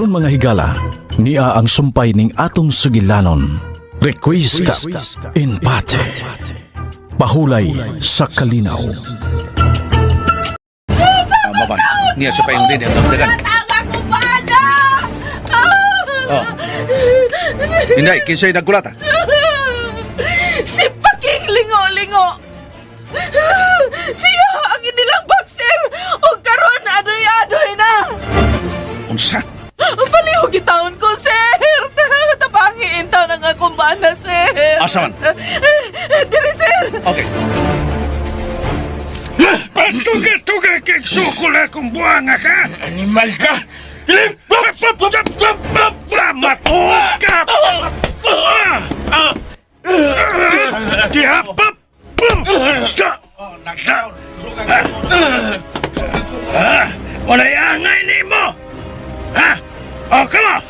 Karon mga higala, nia ang sumpay ning atong sugilanon. Requiescat in pace. Pahulay sa kalinaw. Mabay. Niya sa payong din ang dagdagan. Ang akong bana! Oh. Inday, kinsay nagkulata? Si Paking Lingo-Lingo! Siya ang inilang boxer! O karon adoy-adoy na! Unsa? Palihog gitaon ko, sir! Tapangiin taon ang akong bana, sir! Asa man? Diri, sir! Okay. Patuga-tuga kay sukol akong buwanga ka! Animal ka! Sa matuka! Dihapap! Walay angay ni mo! Ha? Oh, come on!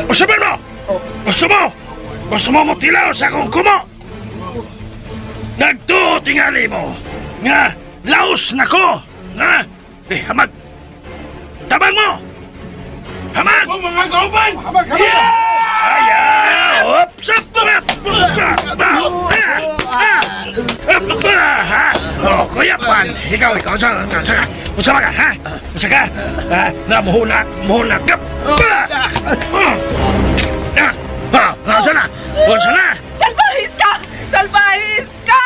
Usaban mo! Gusto mo? Gusto mo mo tilaw sa akong kumo? Nagtuo tingali mo nga laos na ko! Nga! Eh, hamag! Tabang mo! Hamag! Mga kauban! Hamag, Ayaw! Oops! Oh, Kuya Pan, ikaw, ikaw, sa, sa, sa, unsa ka, ha? Unsa ka? Ha? Na, muhuna, muhuna ka. Ah, unsa na? Unsa na? Salbahis ka! Salbahis ka!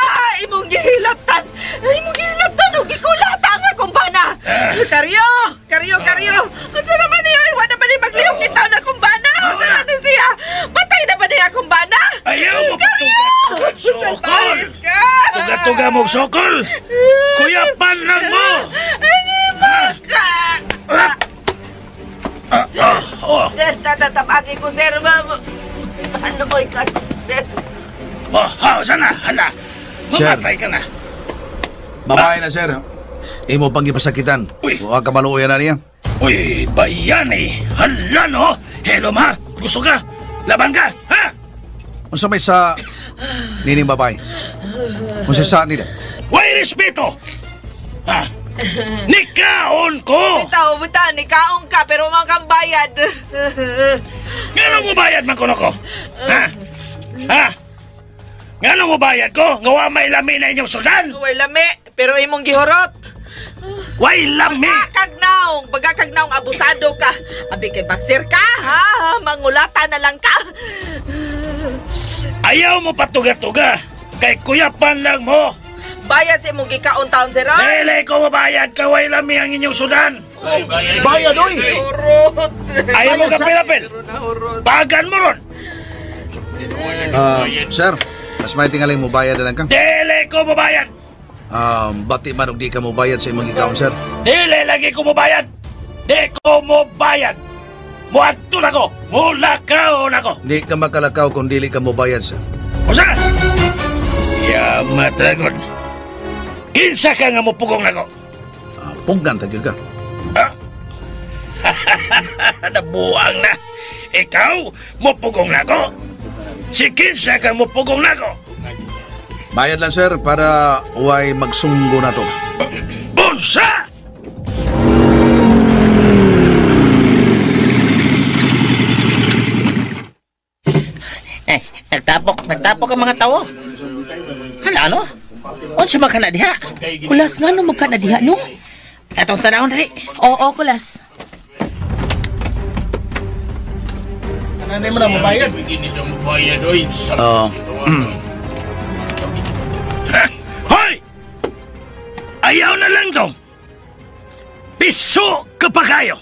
Imong gihilatan! Imong gihilatan! O gikulata ang akong bana! Karyo! Karyo! Karyo! Unsa naman niya? Iwa naman ni maglihok ni taon akong bana! Unsa naman ni siya? Patay na ba niya akong bana? Ayaw mo Karyo! patugat sokol! Salbahis ka! Tuga-tuga mong sokol! Kuya Pan lang mo! Animal ka! Oh, Sir, tatatapagi ko, sir. Ano ko ka, sir? oh, oh, sana, hala. Sir. Mamatay ka na. Babae na, sir. Imo pang gipasakitan. Uy. Wa ka maluoy na niya. Uy, bayan eh. Hala no. Hello ma, gusto ka? Laban ka, ha? Unsa may sa nining babae? Unsa sa nila? Way respeto! Ha? Nikaon ko! Bitaw, bitaw, nikaong ka, pero mga kang bayad. Ngano mo bayad man kuno ko? Ha? Ha? Ngano mo bayad ko? Nga wa may lami na inyong sudan? Way lami, pero imong gihurot. Way lami! Baga kag naong, baga kag naong abusado ka. Abi kay boxer ka, ha? Mangulata na lang ka. Ayaw mo patuga-tuga! Kay kuyapan lang mo! Bayad sa imong gikaon taon, sir. ha? Dili ko mabayad ka, way lami ang inyong sudan! Bayad, oy! Hurot. Ayaw mo kapil-apil! Bagan mo ron! Sir, mas may tingaling mo bayad na lang ka. Dili ko mabayad! Bati man og di ka mo bayad sa imong gikaon, sir. Dili lagi ko mobayad! Di ko mobayad! Muadto na ko! Mulakaw na ko! Di ka makalakaw kung dili ka mo bayad, sir. Usa! Yamat dragon! Kinsa ka nga mupugong nako? Pugnan ta gyud ka. Nabuang na! Ikaw, mupugong nako! Si kinsa ka mupugong nako! Bayad lang, sir, para way magsunggo na to. Unsa! Eh, nagtapok, nagtapok ang mga tao. Hala, ano? Unsa man ka na diha? Kulas nga no magka na diha no? Atong tanawon diri. Oo, kulas. Ano mo na mabayad? Ah, Hoy! Ayaw na lang dong! Piso ka pa kayo!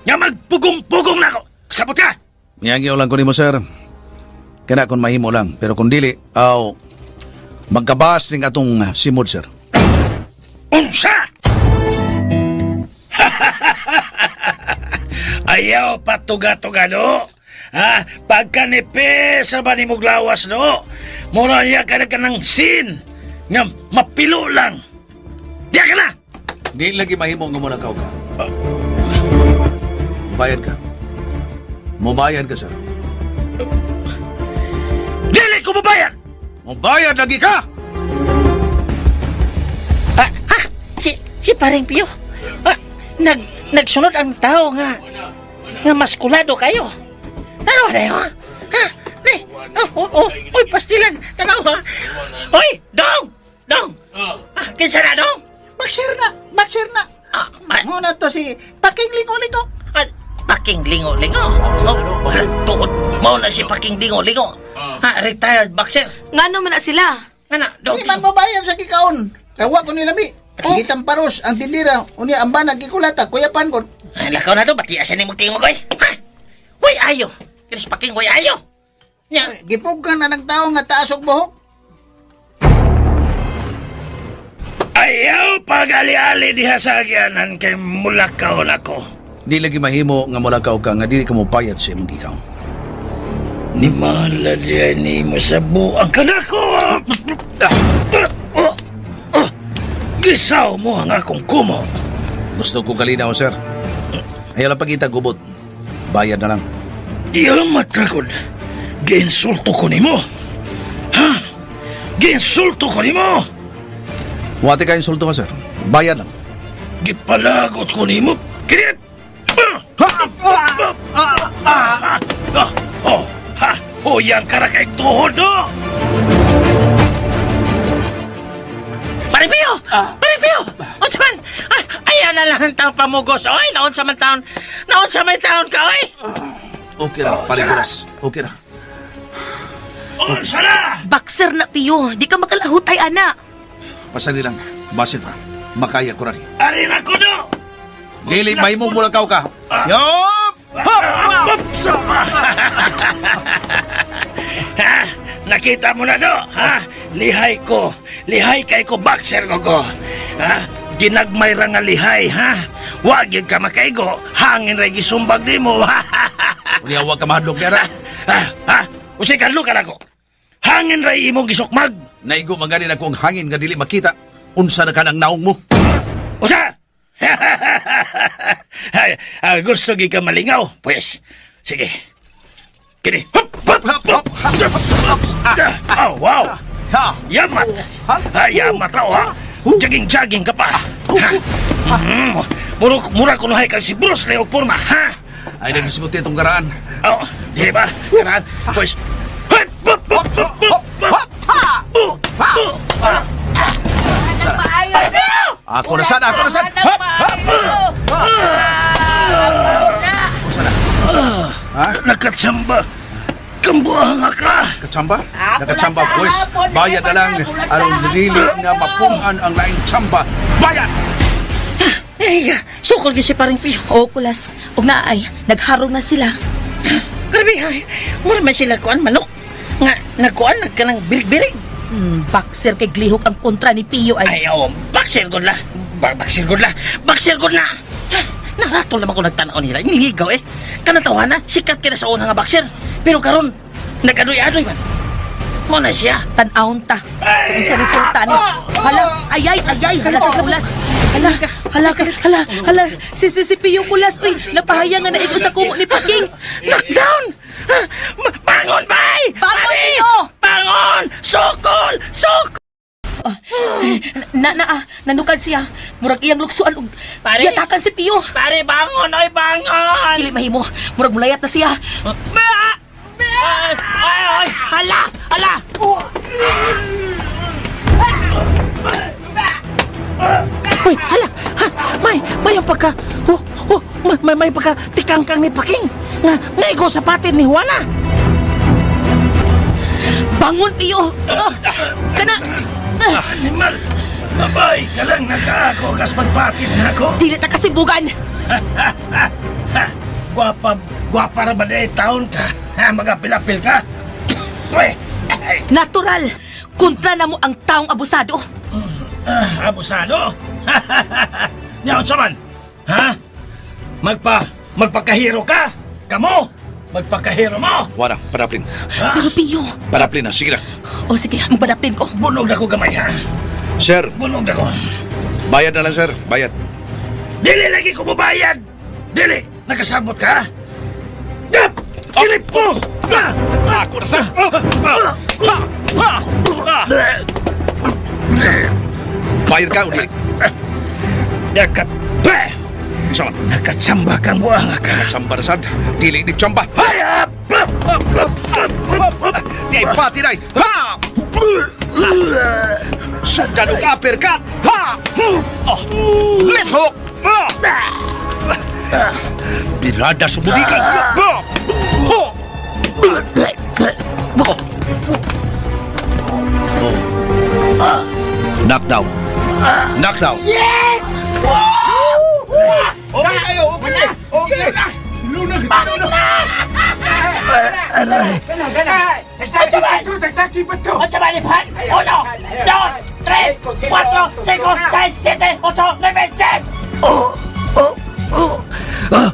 Nga magpugong-pugong nako! Sabot ka! Miyagyaw lang ko nimo, sir. Kana kung mahimo lang. Pero kung dili, aw, magkabas ning atong simod, sir. Unsa! Ayaw patuga-tuga no. Ha? Pagkanipis sa ba ni mong lawas no? Mura niya ka na ka ng sin nga mapilo lang. Diya ka na! Di lagi mahimo nga mulakaw ka. Bayad ka. Mubayad ka, sir. Dili ko mabayad! Mubayad lagi ka! Ah, ha? Si, si paring Pio. Ah, nag, Nagsunod ang tao nga nga maskulado kayo. Tanaw na ha? Ha? Nay, oh, oh, oh, oy, pastilan. Tanaw ha? Oy, dong! Dong! Ah, kinsa na dong? Boxer na! Boxer na! Ah, ah, Muna to si Paking Lingo-Lingo. ah, Paking lingo-lingo. Oh, ah, tuod. Mao na si Paking lingo-lingo. Ha, retired boxer. Ngano man na sila? Nga na, dong. Di man mo bayan sa gikaon. Kawa ko ni labi. Gitang paros ang tindira. Unya ang banag gikulata. Kuyapan ko. Ay, lakaw na to, bati asa ni mong tingog, oy. Ha? Uy, ayo. Kinis Paking, uy, ayo. Nya, Gipugan na ng tao nga taas og buhok. Ayaw pag-ali-ali diha sa agyanan kay mulakaw nako. Di lagi mahimo nga mulakaw ka nga dili ka mobayad sa imong gikaon. Ni mala diya ni mo sa buang kanako. Gisaw mo ang akong kumo. Gusto ko kalinaw, sir. Ayaw lang pagita gubot. Bayad na lang. Iyaw matragod. Giinsulto ko nimo. Ha? Giinsulto ko nimo. Wati ka insulto ka, sir. Bayad lang. Gipalagot ko nimo. Kinit! Oh, ha? Huyang ka na kay tuhod, no? Pare Pio! Pare Pio! Unsa man? Ah, ayaw na lang ang taong pamugos. Oy, naunsa man taon? Naunsa man taon ka, oy? Okay na, parigulas. Okay na. Unsa na? Boxer na, Piyo. Di ka makalahutay, ana. Pasali lang. Basin pa. Makaya ko rin. Ari na ko, no? Dili, mahimo mulakaw ka. Yup! Ha? Nakita mo na, no? Ha? Lihay ko. Lihay kay ko, boxer ko ko. Ha? Ginagmay ra nga lihay, ha? Wag yun ka makaigo. Hangin ra gisumbag nimo. Ha? Unya, huwag ka mahadlok niya. Ha? Ha? Usay kadlo ka nako. Hangin ra imong gisukmag. Naigo maganin ako ang hangin nga dili makita. Unsa na ka ng naong mo? Usa! Ay, ah, gusto gi ka malingaw? Pues, sige. Kini. Hop, hop, hop, hop, hop, Ah, oh, wow. Ha? Yamat. Ah, yamat raw, ha? Jogging-jogging ka pa. Ha? Mm, mura, mura kunuhay kang si Bruce Lee og porma, ha? Ay, nagisugot itong garaan. Oh, di ba? Karaan. Pues, hop, hop, hop, hop, hop, hop, hop, hop, ah. Ako na sana, ako na sana. Hop! Hop! Ako sana. Ha? Nakatsamba. Kambuha nga ka. Katsamba? Nakatsamba, pues. Bayad na lang. Aron dili nga mapunan ang laing tsamba. Bayad! Ay, sukol gyud si Paring Pio. O, kulas. Ug naay, nagharong na sila. Grabe, ay. Mura man sila kuan manok. Nga, nagkuan, nagkanang birig-birig. Boxer kay glihok ang kontra ni Piyo ay. Ay, oh, boxer gud la. Boxer gud la. Boxer gud na. Ha, naratol naman ko nagtanaw nila. Yung eh. Kanatawa na, sikat kina sa una nga boxer. Pero karon, nag-adoy-adoy man. Mo na siya. Tan-awon ta. Kung sa resulta ni. Hala, ayay, ayay, hala sa kulas. Hala, hala, ka, hala, hala. Si, si, si Piyo kulas. Uy, napahaya nga naigo sa kumo ni Paking. Knockdown! Ha, bangon, bay! Bangon, Pare! Pio! Bangon! Sukol! Sukol! Na, na, ah, nanukad siya. Murag iyang luksuan og Pare. yatakan si Piyo. Pare, bangon! Oy, bangon! Dili mahimo. Murag mulayat na siya. Ay, ay, ay! Hala! Hala! Uy, hala! Ha, may, may ang pagka... Oh, oh, may, may, may pagka tikangkang ni Paking nga naigo sa patin ni Juana. Bangon, Piyo. Ah, kana. Ah, Animal! Babay ka lang nakaako kas magpatin na ako. dili ta kasibugan. Ha? Gwapa, gwapa ra ba na taon ka? Ha? Magapil-apil ka? Pwe! Ay, Natural. Kontra na mo ang taong abusado. ah, abusado! Nya unsa man? Ha? Magpakahiro ka? Kamo? Magpakahiro mo? Wala, padaplin. Pero Piyo. Padaplin na, sige na. O sige, magbadaplin ko. Bunog na ko gamay ha. Sir, Bunog na ko. bayad na lang, sir. Bayad. Dili lagi ko mubayad. Dili, nakasabot ka? Gap! Kilip ko! Ah! Ako na, sir. Bayad ka, uli. Dakat pa! Unsa man? Nakatsamba kang buang ka. Tsamba na sad. Dili ni tsamba. Ay, ah, pa, pa, pa, pa, pa, pa. Di ay pati day. Ha! Sundan og uppercut. Ha! Oh. Left hook. Ah! Birada sa bulikan. Ah! Ho! Oh. Knockdown. Knockdown. Okay kayo, okay. Okay. Ocho, Maripán. Uno, dos, tres, cuatro, cinco, seis, siete, ocho, nueve, diez. Oh, oh, oh. Ah,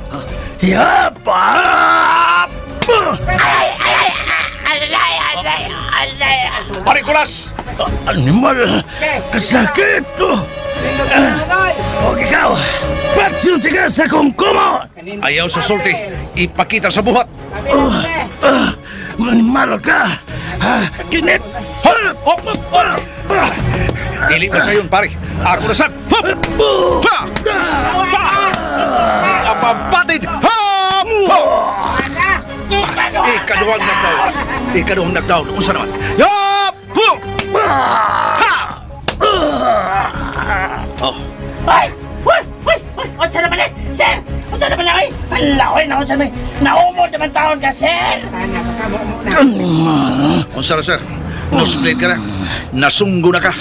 ya, pa. Alay, alay, alay. Parikulas! Animal, kasakit. Oh. Ah, Og ikaw, patyon tiga sa kong kumo. Ayaw sa sulti. Ipakita sa buhat. Oh, ah, animal ka. Ah, kinit. Hop! Hop! Hop! Ah, Dili ba sayon, pare? Ako na sad. Hop! Pa! Pa! Apapatid! Hop! Hop! Ikaduhang knockdown. Ikaduhang knockdown. Unsa naman? Hop! Hop! Ha! Oh, Ay! Uy! Uy! Uy! Unsa naman eh? Sir! Unsa naman eh? Ala, oy, na unsa naman eh? Naumod naman taon ka, sir! Animal. unsa na, sir? Nosebleed ka na. Nasunggo na ka.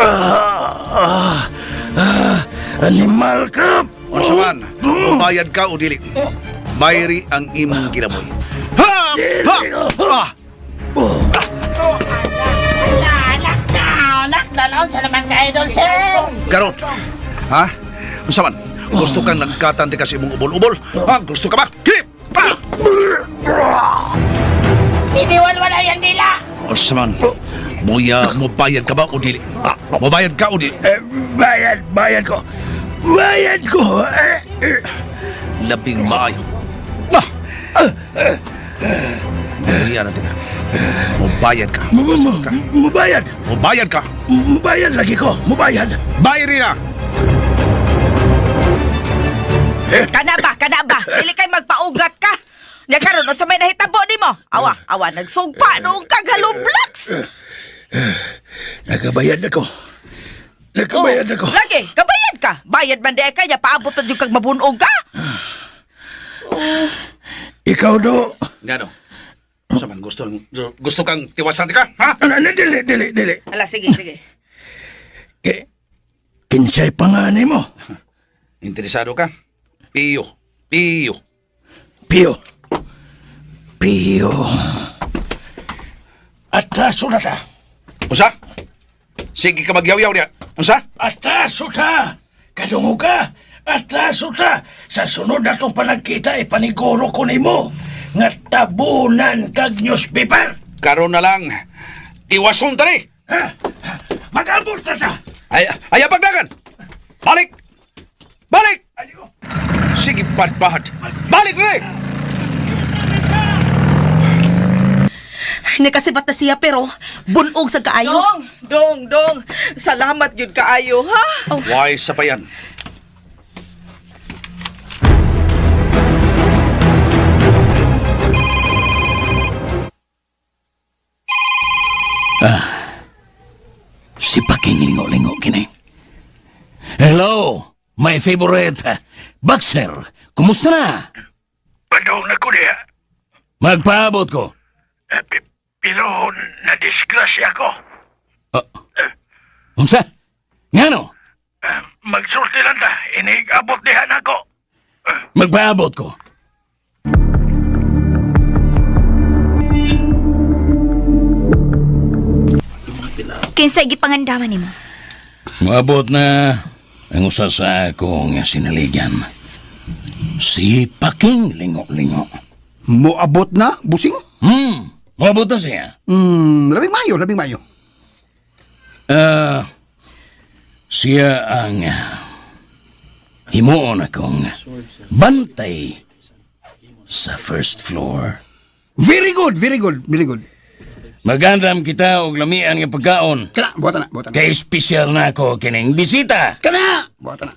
Ah, ah, ah, animal ka. Unsa man? Mubayad ka o dili? Bayri ang imong ginamoy. Ha! Ha! Ha! Ala, knockdown! Knockdown! Unsa naman ka, idol, sir? Garot. Ha? Unsa man? Gusto kang nagkatante ka sa imong ubol-ubol? Ha? Gusto ka ba? Kip! Pa! Titiwalwala yan dila! Unsa man? Muya, mubayad ka ba o dili? Mubayad ka o dili? Eh, bayad, bayad ko. Bayad ko. Eh, eh. Labing maayo. Bah! Muya na tika. Mubayad ka. Mubayad. Mubayad ka. Mubayad lagi ko. Mubayad. Bayri na! Kana ba, kana ba? Dili kay magpaugat ka. Nya karon unsa may nahitabo nimo? Awa, awa nagsugpa noong kag hollow blocks. Nakabayad ako. Nakabayad ako. Oh, Lagi, kabayad ka. Bayad man di ay kaya paabot pa jud kag mabunog ka. Ikaw do. Ngano? Unsa man gusto gusto kang tiwasan ka? Ha? Ano, ano, dili, dili, dili. Ala, sige, sige. Ke, kinsay pa nga ni mo. Interesado ka? Piyo. Piyo. Pio. Pio. Atraso na ta. Unsa? Sige ka magyaw-yaw niya. Unsa? Atraso ta. Kadungo ka. Atraso ta. Sa sunod na itong panagkita, ipaniguro ko nimo nga tabunan kag newspaper. Karon na lang. Tiwason tani. Ha? Mag-abot na ta. Ay, ay pagdagan. Balik. Balik. Sige badbad. Balik rin. Nakasibat na siya pero bunog sa kaayo. Dong, dong, dong. Salamat gyud kaayo, ha? Why sa payan? Si Paking lingo-lingo kini. Hello, my favorite boxer. Kumusta na? Padong na ko niya. Magpaabot ko. Eh, Pero nadisgrasya ko. Unsa? Ngano? Eh, Magsulti lang ta. Inig-abot diha na ko. Magpaabot ko. Kinsa gipangandaman nimo? Maabot na ang usa sa akong sinaligan. Si Paking Lingo-Lingo. Moabot na, busing? Maabot na siya. Labing mayo, labing mayo. Ah, siya ang himuon akong bantay sa first floor. Very good, very good, very good. Magandam kita og lamian nga pagkaon. Kana, buhatan na, buhatan na. Kay espesyal na ako kining bisita. Kana, buhatan na.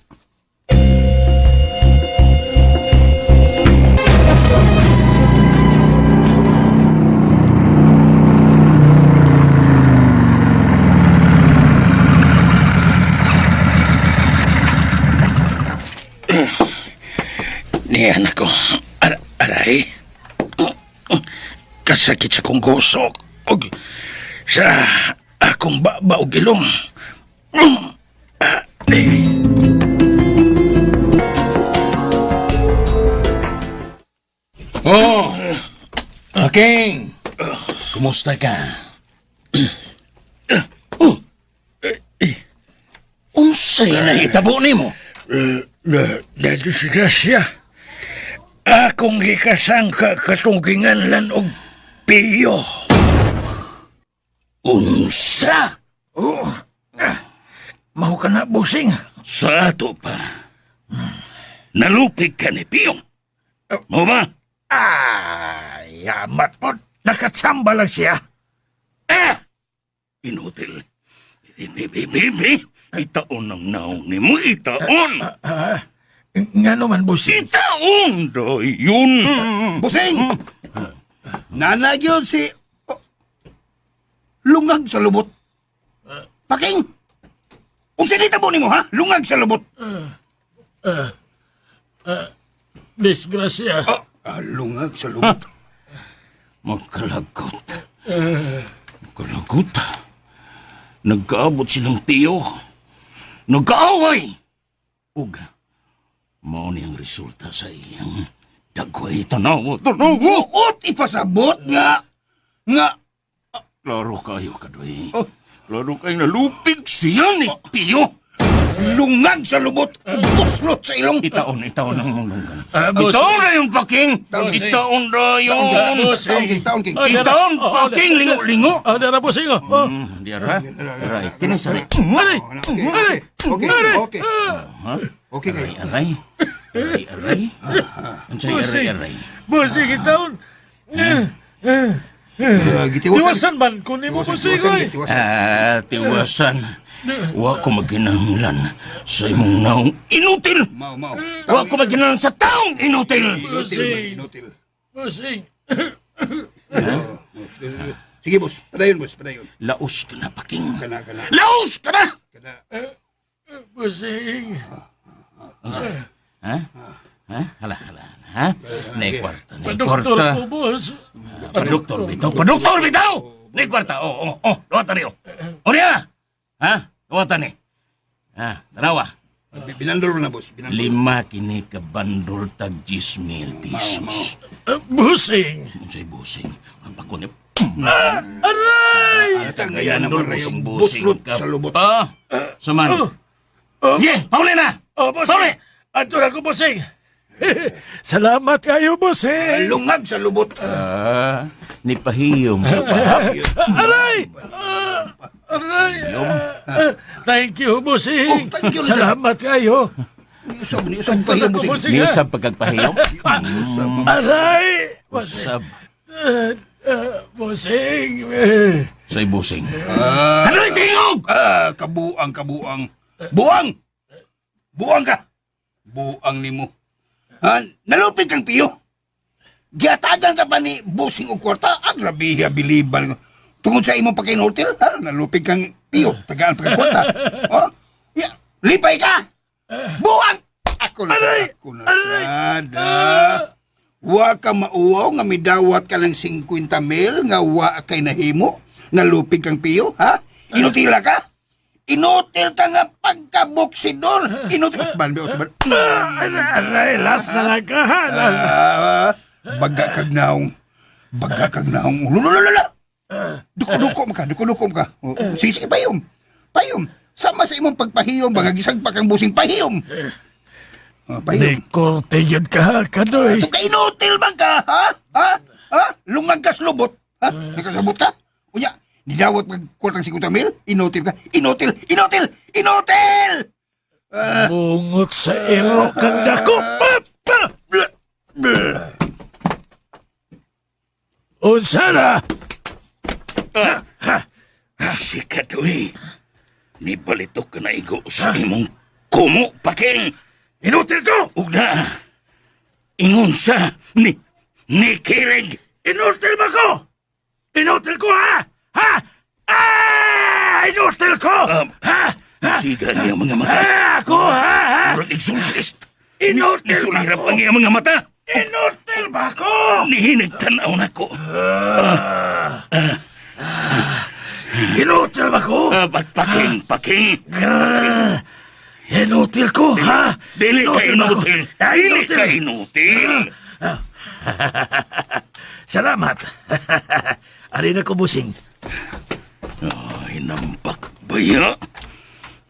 Niyan ako. Aray. Kasakit sa kong gusok. Og sa akong baba og ilong. Oh! Aking! Kumusta ka? Oh! Unsay nahitabo nimo? Na disgrasya. Akong gikasangka katunggingan og piyo. Unsa? Oh, mahu ka na, busing. Sa ato pa. Nalupig ka ni Piyong. Mo ba? Ay, amat po. Nakatsamba lang siya. Eh! Inutil. Bibi, itaon ang naong ni mo, itaon! Nga naman, busing. Itaon! Yun! Busing! Nana gyud si oh, lungag sa lubot. Paking! Unsa ni tabo nimo ha? Lungag sa lubot. Disgrasya. Ah, lungag sa lubot. Magkalagot. Magkalagot. Nagkaabot silang tiyo. Nagkaaway! Ug, mao ni ang resulta sa iyang dagway tanawa. Tanawa! Buot ipasabot nga nga Klaro kayo, kadoy. Klaro kayo nalupig siya ni Piyo. Lungag sa lubot ug buslot sa ilong. Itaon, itaon ang lunggan. Boss. Itaon na yung paking! Taon, Itaon na yun! Taon king, taon king. Itaon, paking! Lingo-lingo! Oh, dara, busing. Oh. Oh. Di ara. Aray, kini sari. Aray! Okay, Aray! okay, Aray! okay. Okay kayo. Aray, aray. Aray, aray. Unsay aray, aray? Busing, itaon. Gitiwasan. Tiwasan man ko ni mo, busing. Tiwasan, Oy. gitiwasan. Ah, tiwasan. Wa ko maginanglan sa imong naong inutil. Mao, mao. Wa ko maginanglan sa taong inutil. Inutil, man, inutil. Busing. Sige, boss. Padayon, boss. Padayon. Laos ka na, paking. Kana, kana. Laos ka na! Kana. Busing. Ha? Ha? Hala, hala. Ha? Nay kwarta, nay Doktor kwarta. ko, boss. Paduktor bitaw, paduktor bitaw! Nay kwarta, oh, oh, oh, duwatan niyo. O niya! Ha? Duwatan ni. Ha, tanawa. Binandol na, boss. Binandol. Lima kini ka bandol tag 10,000 pesos. Busing. Unsay busing? Ang pako ni Aray! Ang naman bandol rin yung busing-busing buslot ka sa lubot. pa. Saman. Ye, pauli na. Oh, busing. Pauli. Ato na ko, busing. Salamat kayo, busing. Lungag sa lubot. Ah, ni pahiyom ka pa. Aray! Aray! Thank you, busing. Oh, thank you, sir. Salamat kayo. Niusab, niusab pa yung Ako, busing. busing, Ni ha? usab pagkagpahiyom. Aray! Busing. Usab. Busing. Say busing. Ah, Ano'y tingog? ah, kabuang, kabuang. Buang! Buang ka! Buang nimo. Ha? Nalupit kang piyo. Giatagan ka pa ni busing og kwarta. Ah, grabe, biliban. Tungod sa imong pagkain hotel, ha? Nalupit kang piyo. Tagaan pa kang kwarta. Oh? Ya, lipay ka! Buang! Ako na, ako na. Sada. Wa ka mauwaw nga midawat ka ng 50 mil nga wa kay nahimo. Nalupig kang piyo, ha? Inutila ka? Inutil ka nga pagkaboksidor. Inutil. Usban, be, usban. Aray, last na lang ka, ha? Last. Ah, baga kag naong. Baga kag naong. Lululala. Duko-duko mo ka, duko-duko mo ka. Oo, oo. Sige, sige, payom. Payom. Sama sa imong pagpahiyom, baga gisag pa kang busing pahiyom. Oh, pahiyom. Ni korte yun ka, ha, kadoy. Ito ka inutil man ka, ha? Ha? Ha? Lungag ka sa lubot. Ha? Nakasabot ka? Unya, nidawat mag kwartang 50 mil? Inutil ka. Inutil! Inutil! Inutil! Bungot sa iro kang dako. Pa! Pa! Unsa na? Sikat, uy. Ni balito ka na igo sa imong kumo, paking. Inutil ko! Ug na, ingon sa ni Nikirig! Inutil ba ko? Inutil ko, ha? Ha? Ah! Inutil ko! Ha? Ha? Siga niya mga mata. Ha? Ako, ha? Ha? Murag exorcist. Inutil ba Nisulirap ko? ang iyang mga mata. Inutil ba ko? Nihinig tanaw na ko. Inutil ba ko? Paking, paking. Grrr. Inutil ko, ha? Dili ka ba ko? inutil. Ah, Dili ka inutil. Salamat. Ari na ko busing. Ay, nampak baya.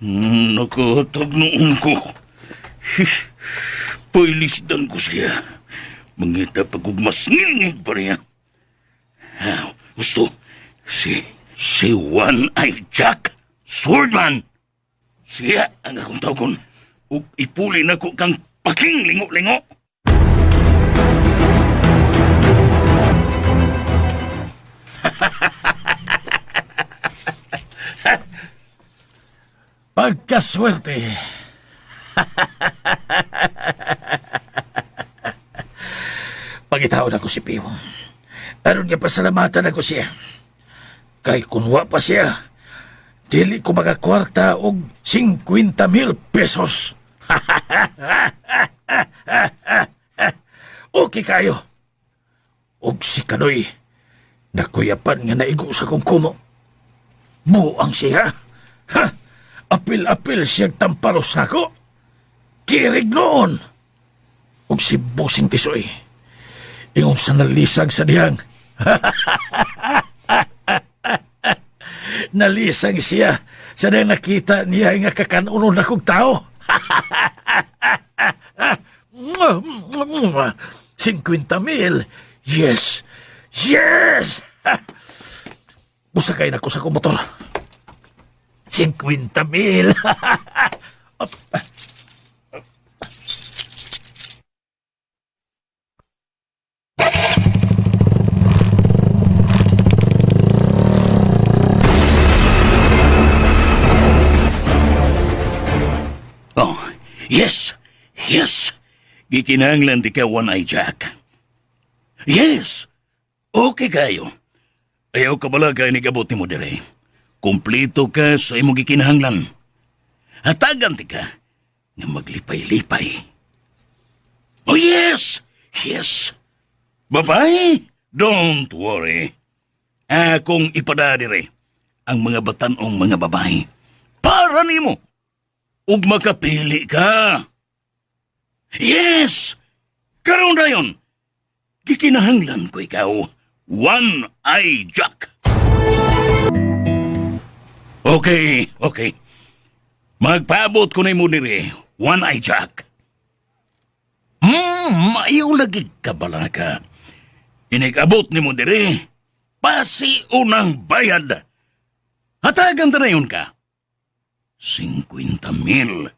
Nakatag noon ko. Hish, Pailisdan ko siya. Mangita pag mas ngilngig pa niya. Ah, gusto, si One Eye Jack, Swordman. Siya ang akong tawgon. Ug ipuli na ko kang paking lingo-lingo. Pagkaswerte. Pagitaon ako si Piwo. Aron nga pasalamatan ako siya. Kay kunwa pa siya, dili ko makakwarta og 50,000 pesos. Okay kayo. Og si Kanoy, nakuyapan nga naigo sa kong kumo. Buang siya. Ha? Apil-apil siyang tamparos nako. Kirig noon. Og si Busing Tisoy. Ingon sa nalisag sa diyang. Nalisag siya sa diyang nakita niya nga kakanunon na kong tao. 50,000. Yes. Yes! Busakay na ko sa akong motor. 50,000. Oh, yes, yes. Gikinahanglan di ka One Eye Jack. Yes, okay kayo. Ayaw ka bala kay nigabot nimo dire. Kumplito ka sa imong gikinahanglan. Hatagan ti ka nga maglipay-lipay. Oh yes, yes. Bye-bye. Don't worry. Akong ipada dire ang mga batanong mga babae. Para nimo ug makapili ka. Yes! Karon dayon, gikinahanglan ko ikaw, One Eye Jack. Okay, okay. Magpaabot ko na mo diri, One Eye Jack. Maayaw lagi ka bala ka. Inigabot ni mo diri, pasi unang bayad. Hatagan ta na yun ka. 50,000.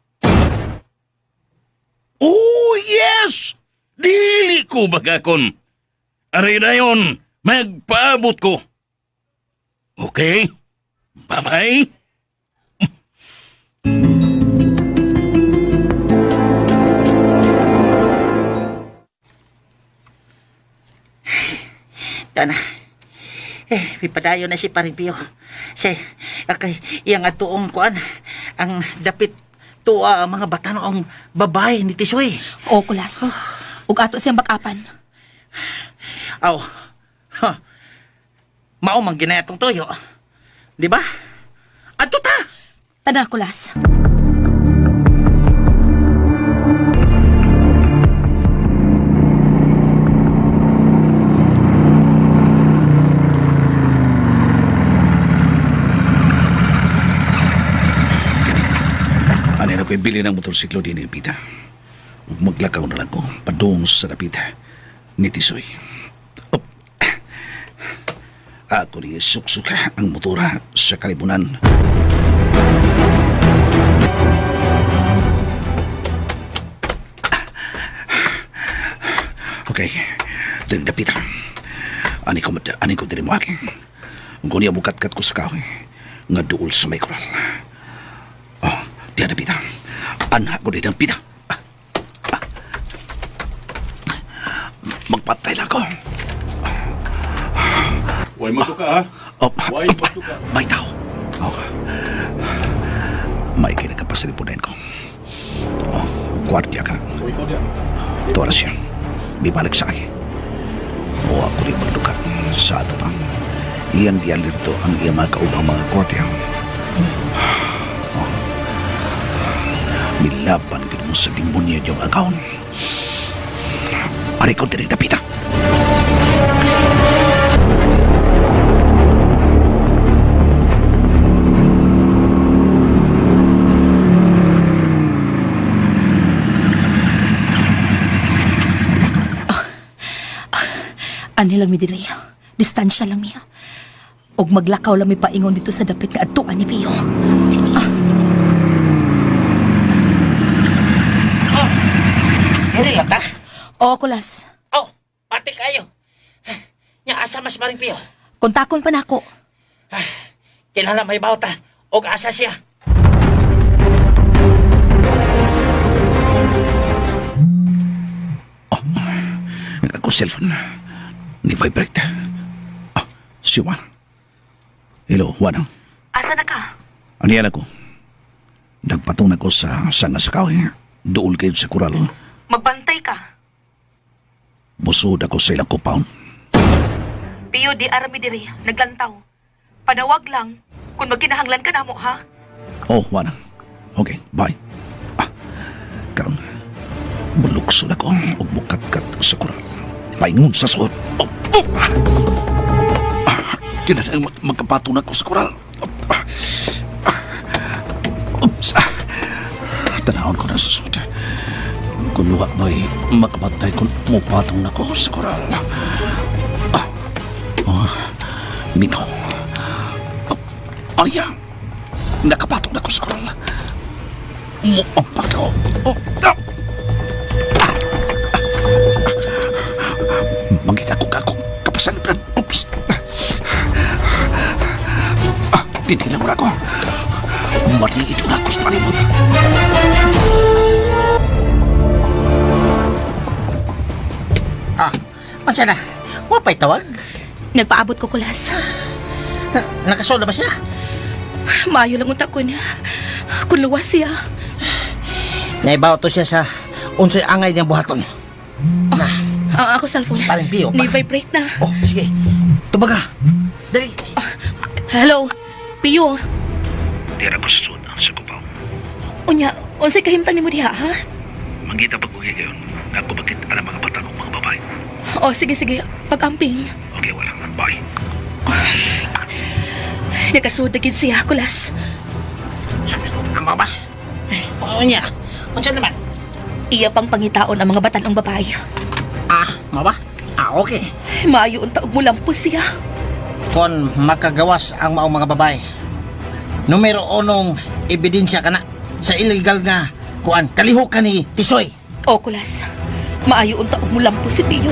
Oh, yes! Dili ko bagakon. Aray na yun, magpaabot ko. Okay? Bye-bye. Tana. Eh, pipadayon na si Paring Pio. Si, akay, iyang atuong kuan, ang dapit tuwa ang mga batanong babae ni Tisoy. O, kulas. Ug ato siyang bakapan. Aw, ha, mao man ginayatong toyo. Di ba? Adto ta! Tana, kulas. Ano na ko'y bili ng motorsiklo din ni Pita. Ug maglakaw na lang ko, padung sa dapit ni Tisoy. Oh. Ako ni suksok ang motora sa kalibunan. Okay, diri dapita. Ani ko ani ko diri mo aki. Kung niya bukat-kat ko sa kahoy, nga duol sa may koral. Oh, diya na pita. Anha ko dito pita. Ah, ah. Mupatay lang ko. Way mo ka ha. Oh, Way mo ka. May tao. Oh. May kinagkapasilipunin ko. Oh, kwartya ka. Ito na siya. Bibalik sa akin. O ako rin magduka sa ato pa. Iyan diyan dito ang iyang mga kaubang mga kwartya. Oh. Nilaban ka mo sa demonyo yung account. Aray ko din napita. Ani lang mi diri. Distansya lang mi. Og maglakaw lang mi paingon dito sa dapit nga adtuan ni Pio. Diri lang ta. O, kulas. Oh, pati kayo. Nya asa mas maring Piyo. Kontakon pa nako. Kinahanglan may bawta og asa siya. Ako cellphone. Ni vibrate. Ah, si Juan. Hello, Juan. Asa na ka? Ano yan ako? Nagpatong ako sa sanga sa kaw eh. Dool kayo sa kural. Magbantay ka. Busod ako sa ilang compound. Pio, di arami diri. Naglantaw. Panawag lang kung magkinahanglan ka namo, ha? Oh, Juan. Okay, bye. Ah, karon. Mulukso na ko og mukatkat sa kural. Paingon sa suot. Oh, oh. Ah, kinahanglan magkapatong na ako sa kural. Oh, ah, ah. Oops. Ah. Tanahon ko na sa suot. Kung luwa ba'y makabantay kung mupatong na ko sa kural. Ah, oh, minaw. Oh, Arya! Nakapatong na ko sa kural. Muampak na ko. Oh, ah! Ah! Ah! Mangita ko ka akong kapasanibran. Oops! Ah, tinhilan mo na ako. Maliit na ako sa palibot. Ah, unsa na? Wa pa'y tawag? Nagpaabot ko, kulas. Nakasol na ba siya? Maayo lang unta ko niya. Kung luwas siya. Naibaw to siya sa unsay angay niyang buhaton. Na. Ang ako cellphone. Si paring Pio pa. Ni-vibrate na. Oh, sige. Tubaga. Dali. Hello, Pio. Tira ko sa suot sa kupaw. Unya, unsay kahimtang nimo diha, ha? Mangita pa ko gayon. Nga ko bakit alam mga bata ng mga babae. O, sige, sige. Pag-amping. Okay, wala. Bye. Nakasud na gid siya, kulas. Amo ba? Oh, niya. Unsa naman? Iya pang pangitaon ang mga batanong babae. Ah, mao ba? Ah, okay. Maayo unta og mulampos siya. Kon makagawas ang maong mga babae. Numero unong ebidensya kana sa illegal nga kuan kalihok ka ni Tisoy. O, kulas. Maayo unta og mulampos si Pio.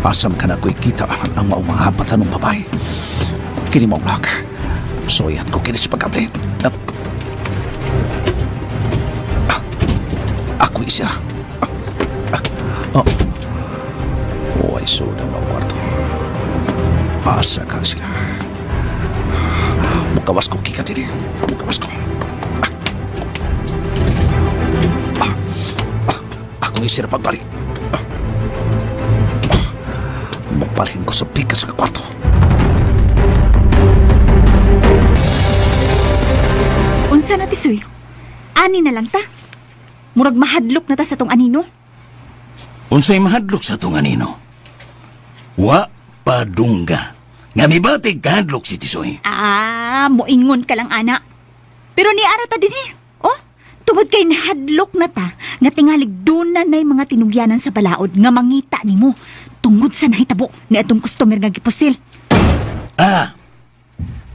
Asam ka na ko'y kita ang maong mga batanong babae. Kini mo lak. Soyan ko kini sa pagkable. Ah. Ah. Ako isira. Ah. Ah. Oh. Way suda mo ang kwarto. Asa ka sila. Mukawas ko kika dili. Mukawas ko. Ah. Ah. Ah. Ako isira pagbalik. Mapalhin ko sa pikas sa kwarto. Unsa na tisoy? Ani na lang ta. Murag mahadlok na ta sa tong anino. Unsay mahadlok sa tong anino? Wa padungga. Nga mibatig kahadlok si Tisoy. Ah, moingon ka lang ana. Pero ni ara ta dinhi. Oh, tungod kay nahadlok na ta nga tingalig doon na nay mga tinugyanan sa balaod nga mangita nimo tungod sa nahitabo ni atong customer nga gipusil. Ah,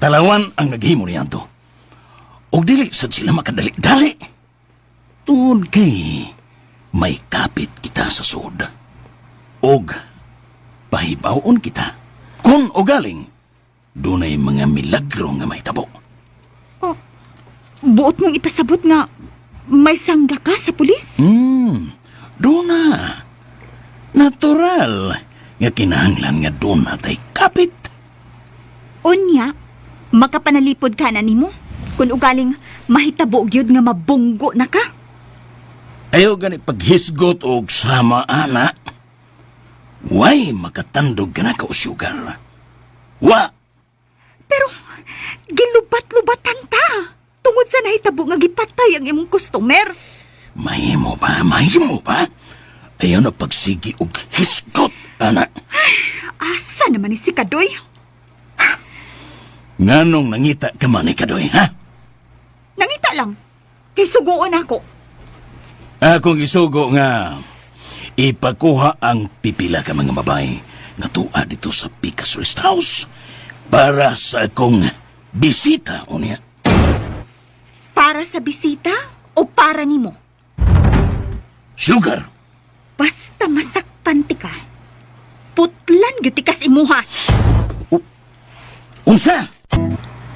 talawan ang naghimo niyanto. Og dili sad sila makadali-dali. Tungod kay may kapit kita sa sud. Og pahibawon kita. Kung o galing, dunay mga milagro nga mahitabo. Buot mong ipasabot nga may sangga ka sa pulis? Duna. Natural nga kinahanglan nga duna tay kapit. Unya, makapanalipod ka na nimo. Kung ugaling mahitabo gyud nga mabunggo na ka. Ayaw gani paghisgot og sama ana. Way makatandog ka na ka sugar. Wa. Pero gilubat-lubatan ta. Tungod sa nahitabo nga gipatay ang imong customer. Mahimo ba? Mahimo ba? Ayaw na pagsigi og hisgot ana. Asa naman ni si Kadoy? Nganong nangita ka man ni Kadoy, ha? Nangita lang. Kay suguon ako. Akong isugo nga ipakuha ang pipila ka mga babae nga tuwa dito sa Picas Rest House para sa akong bisita unya. Para sa bisita o para nimo? Sugar, Basta masakpan ti ka. Putlan gyud tikas imuha. unsa?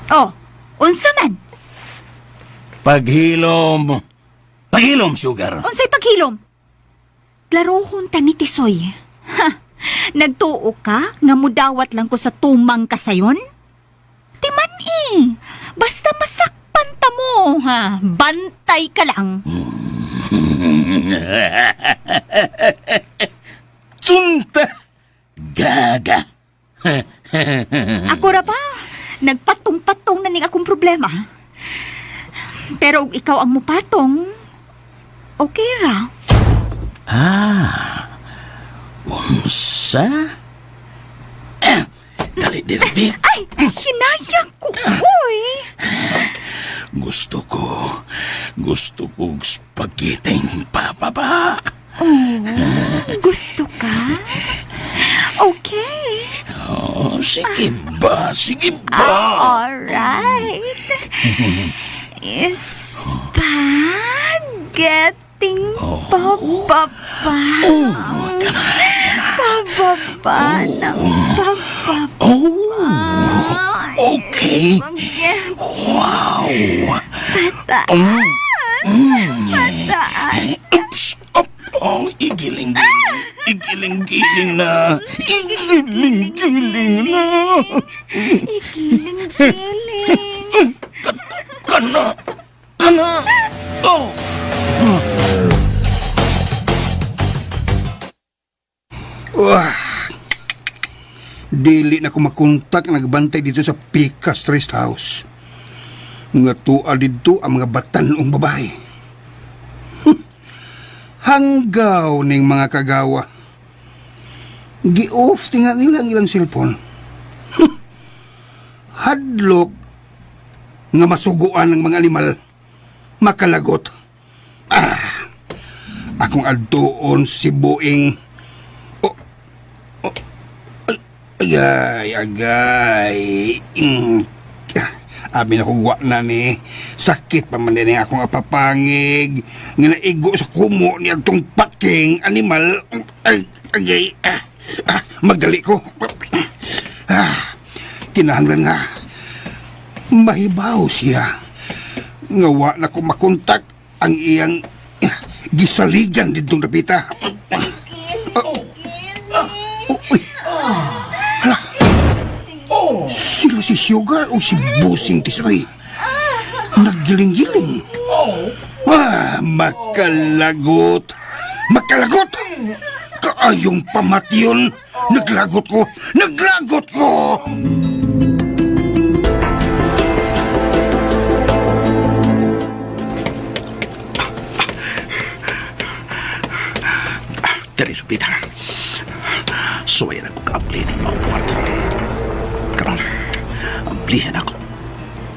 Oh, unsa man? Paghilom. Paghilom, Sugar. Unsay paghilom? Klarohon ta ni Tisoy. Ha, nagtuo ka nga mudawat lang ko sa tumang kasayon? Timan eh. Basta masakpan ta mo, ha. Bantay ka lang. Tunta! Gaga! Ako ra ba? Nagpatong-patong na ning akong problema. Pero og ikaw ang mupatong, okay ra. Ah, unsa? Eh, dali, dili, Ay, hinaya ko. Uy! gusto ko spaghetti pababa. Oh, gusto ka? Okay. Oh, sige ba, sige ba. Alright. Spaghetti pababa. Pababa ng pababa. Oh, okay. Spaghetti Wow. pataas. Pataas. Oops, up. Oh, igiling-giling. Igiling-giling na. Igiling-giling na. Igiling-giling. Kana. Kana. Oh. Wah. Dili na ko makontak nagbantay dito sa Picas Rest House. Nga tuwa dito ang mga batanong babae. Hanggaw ning mga kagawa. Gi-off tinga nila ang ilang cellphone. Hadlok nga masuguan ng mga animal makalagot. Ah, akong adtuon si Buing. Agay, agay. Abi na kong wa na ni. Sakit pa man din ang akong apapangig. Nga naigo sa kumo ni atong paking animal. Ay, agay. Ah, ah, magdali ko. Ah, kinahanglan nga. Mahibaw siya. Nga wa na ko makontak ang iyang gisaligan ditong dapita. Oh, uy. Hala. Sila si Sugar o si Busing Tisoy? Naggiling-giling. Ah, makalagot. Makalagot! Kaayong pamatyon. Naglagot ko. Naglagot ko! Dali, Lupita. Suwayan ako kaabli ng mga kwarto. Karon, amplihan ako.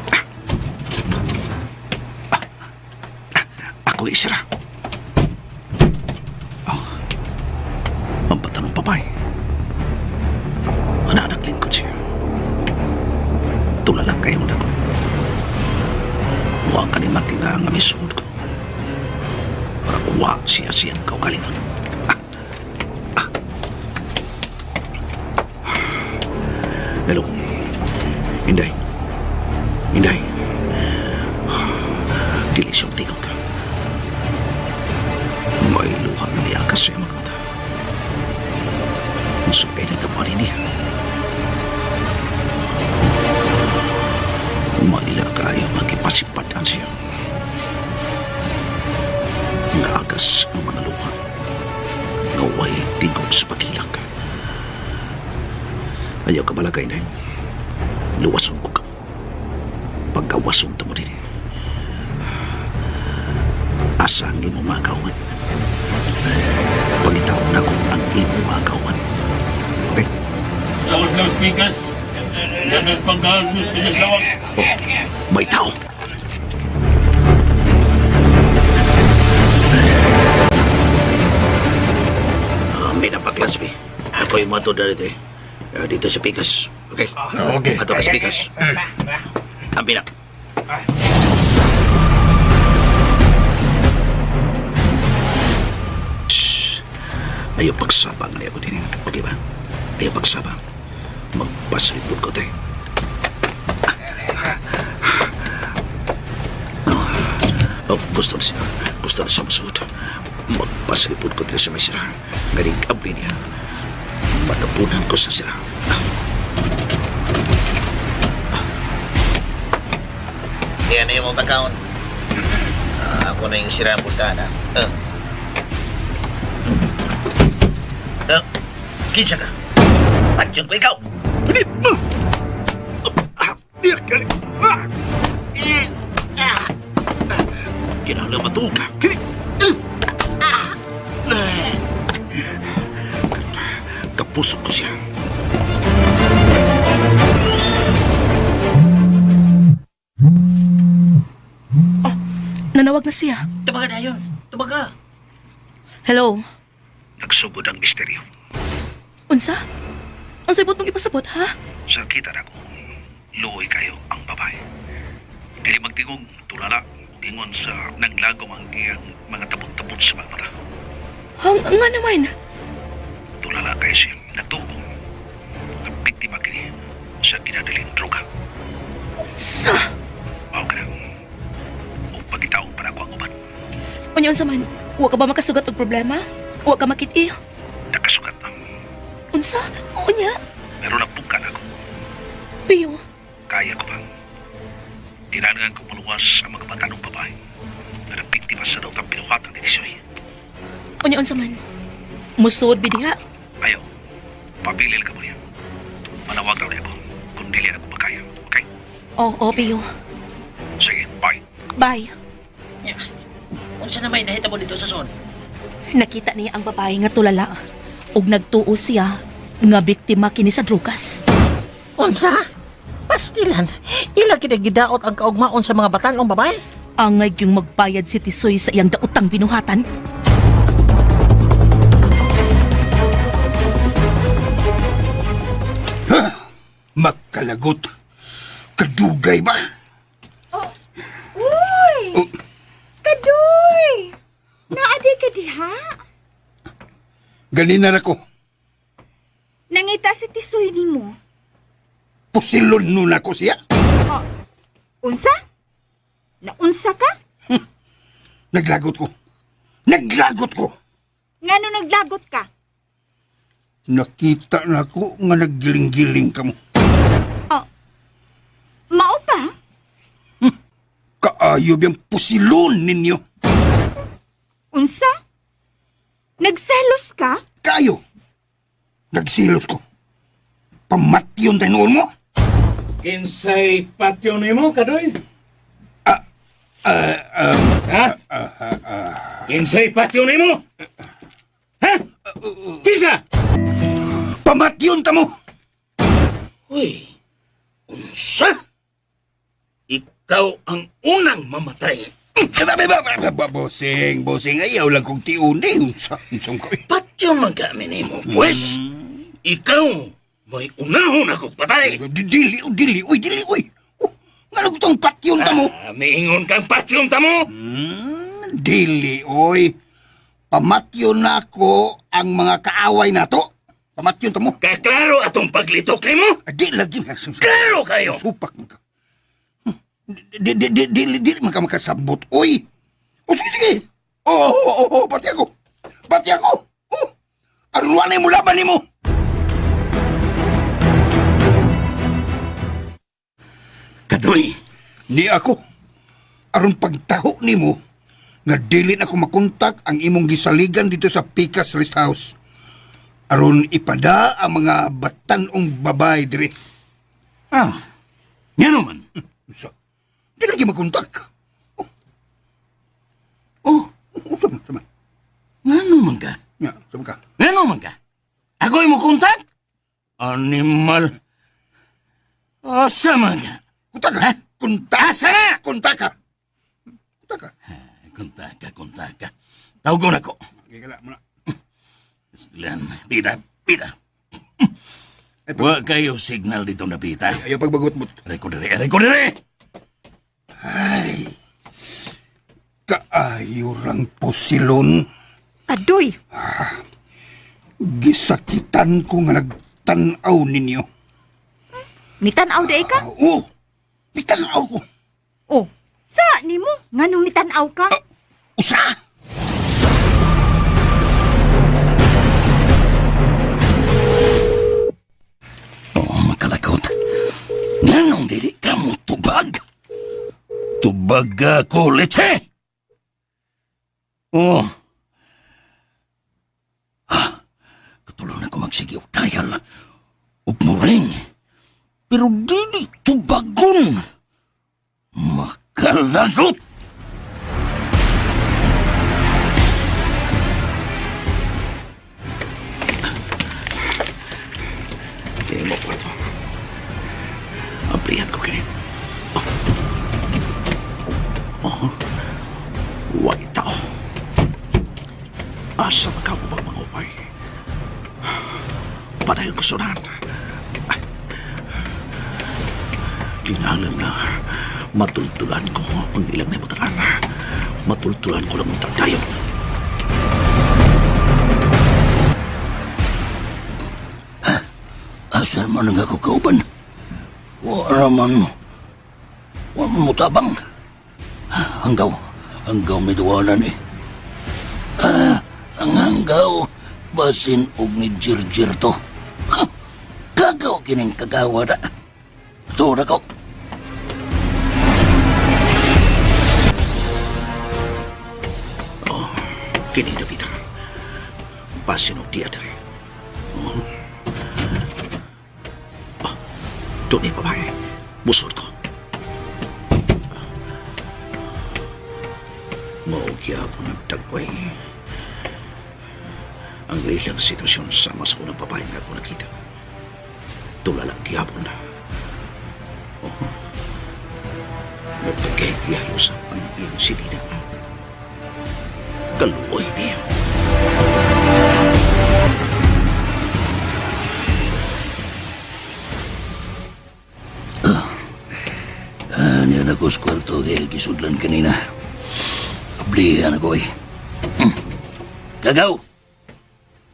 Ah. Ah. Ah. Ako isra. Oh. Ang batanong babae. Anak lingkod siya. Tula lang kayo na ko. Huwag ka ni matina nga misud ko. Para kuwa siya siyang kaugalingon. Hello. Inday. Inday. Dili siyang tingog ka. May luha na niya. Sa iyang mga mata. Ang sugay ng kapuan niya. Maila kayo magipasipatan siya. Naagas ang mga luha. Ngaway tingog sa pagkilak. Ayaw ka balagay na. Luwason ko ka. Pagkawason ta mo din. Asa ang imong magawan? Pangitaon na kung ang imong magawan. Okay? Lawas lawas pikas. Lawas panggal, pikas lawak. Oh, may tao. May napaklas, be. Ako yung mato dito eh. Dito sa Pikas. Okay? Okay. Ato ka sa Pikas. Ang pinak. Shh. Ayaw pagsabang na ako din. Okay ba? Ayaw pagsabang. Magpasalipod ko, tre. Oh, gusto na siya. Gusto na siya masuot. Magpasalipod ko dito sa may sira. Galing abri niya. Matapunan ko sa sira. Kaya na yung mga bakaon. Ako na yung sira ang puntahan, ha? Kinsa ka? Patyon ko ikaw! Kinahanglan matuog ka. Kini! Kapusok ko siya. Nanawag na siya. Tubaga na yun. Tubaga. Hello? Nagsugod ang misteryo. Unsa? Unsay buot mong ipasabot, ha? Sa kita na ko, luoy kayo ang babae. Dili magtingog, tulala, ug ingon sa nanglagom ang iyang mga tabot-tabot sa mga mata. Hang, nga naman. Tulala kayo siya, nagtuo. Ang biktima kini sa ginadaling droga. Sa! Mao ka na. O pagitaong para ko ang uban. Unya unsa man? Wa ka ba makasugat og problema? Wa ka makit-i? Nakasugat na. Unsa? Unya? Pero nagpugkan ako. Piyo. Kaya ko pa. Tinangan ko maluwas ang mga bata ng babae na nabiktima sa daw pinuhatan ni Tisoy. Unya unsa man? Musuod bidiha. Ayaw, pabilil ka mo niya. Manawag raw niya ako kung dili ako makaya. Okay? Oo, oh, Piyo. Sige, bye. Bye. Unsa na may nahita mo dito sa son? Nakita niya ang babae nga tulala ug nagtuo siya nga biktima kini sa drugas. Unsa? Pastilan. Ila kinagidaot ang kaugmaon sa mga batanong babae. Angay yung magbayad si Tisoy sa iyang daotang binuhatan. Magkalagot. Kadugay ba? Uy! Oh. Kadoy! Naadi ka diha? Ganina na ko. Nangita si Tisoy nimo. Pusilon nun ako siya. Unsa? Naunsa ka? Naglagot ko. Naglagot ko. Ngano naglagot ka? Nakita na ko nga naggiling-giling ka mo. Mao pa? Kaayo biyang pusilon ninyo. Unsa? Nagselos ka? Kaayo. Nagsilos ko. Pamatyon tayo noon mo. Kinsay patyo nimo kadoy? Ha? Kinsay patyo nimo? Ha? Kinsa? Pamatyon ta mo. Uy, unsa? Ikaw ang unang mamatay. Bossing, bossing, ayaw lang kong tiuni. Unsa, unsang ko. Patyo man kami nimo, pues. Ikaw may unahon ako patay. Dili, oh, dili, uy, dili, uy. Oh, nga lang itong patyon ta mo. Ah, miingon kang patyon ta mo. Dili, oy. Pamatyon na ako ang mga kaaway na to. Pamatyon ta mo. Kaklaro atong paglitok nimo. Ah, Di lagi. Klaro kayo. Supak man ka. Di, di, di, di, di, man ka makasabot. Oy! O sige, sige! Oo, oo, oo, pati ako! Pati ako! Aron wa na mo laban nimo. Kadoy! Ni ako. Aron pagtaho nimo nga dili na ko makontak ang imong gisaligan dito sa Picas Rest House. Aron ipada ang mga batanong babae diri. Ah, ngano man? Sa, di lagi makontak. Oh. Oh, oh, tama, tama. Ngano man ka? Nga, tama ka. Ngano man ka? Ako imo kontak? Animal. Asa man ka? Kontak ka. Kontak. Asa na? Kontak ka. Kontak ka. Kontaka, kontaka. Tawgon ako. Okay ka na, muna. Silan, pita, pita. Ay, Wa kayo signal dito na pita. Ayaw pagbagot mo. Aray ko dire, aray ko dire! Ay, kaayo rang pusilon. Kadoy, Gisakitan ko nga nagtanaw ninyo. nitanaw day ka? Oo, nitanaw ko. Oh, sa nimo nganong nitanaw ka? Usa! Oo, makalakot. Nganong dili ka mo tubag? Tubag ako, leche! Oo. Ha, katulong na ko magsige og dial. Ug mo ring. Pero dili tubagon. Makalagot! Kini mo kwarto. Ablihan ko kini. Oh. Oh. Wa tao. Asa man ka mo bang mga upay? Padayon ko sunan. Kinahanglan na matultulan ko ang ilang naimutalan. Matultulan ko lang ang tagayon. Asan man ang ako kauban? Wala man mo. Wala mo tabang. Hanggaw. Hanggaw may duwanan eh. Ah, ang hanggaw. Basin og ni jirjir to. Ha, Kagaw kining kagawa na. Ito na ko. Kini na bita. Basin og theater. Oh. Oh, doon ay babae. Busod ko. Maugyapon ang tagway. Ang ilang sitwasyon sama sa unang babae nga ako nakita. Tulala gihapon. Oh. Nagpagkaya sa ang iyang silida. Kaluoy niya. Ah, niyan ako sa kwarto kay gisudlan kanina. Ablihan ako eh. Hmm. Gagaw!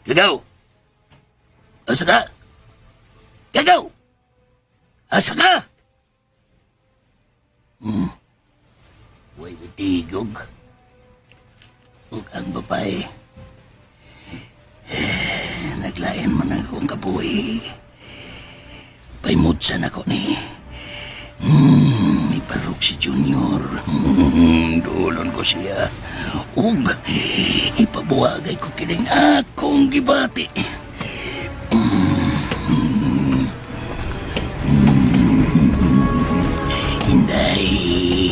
Gagaw! Asa ka? Gagaw! Asa ka? Hmm. Way tigog. Ug ang babae. Eh, Naglain man akong kabuhi. Paimutsan ako ni. Iparok si Junior. Dulon ko siya. Ug, ipabuhagay ko kining akong gibati. Inday,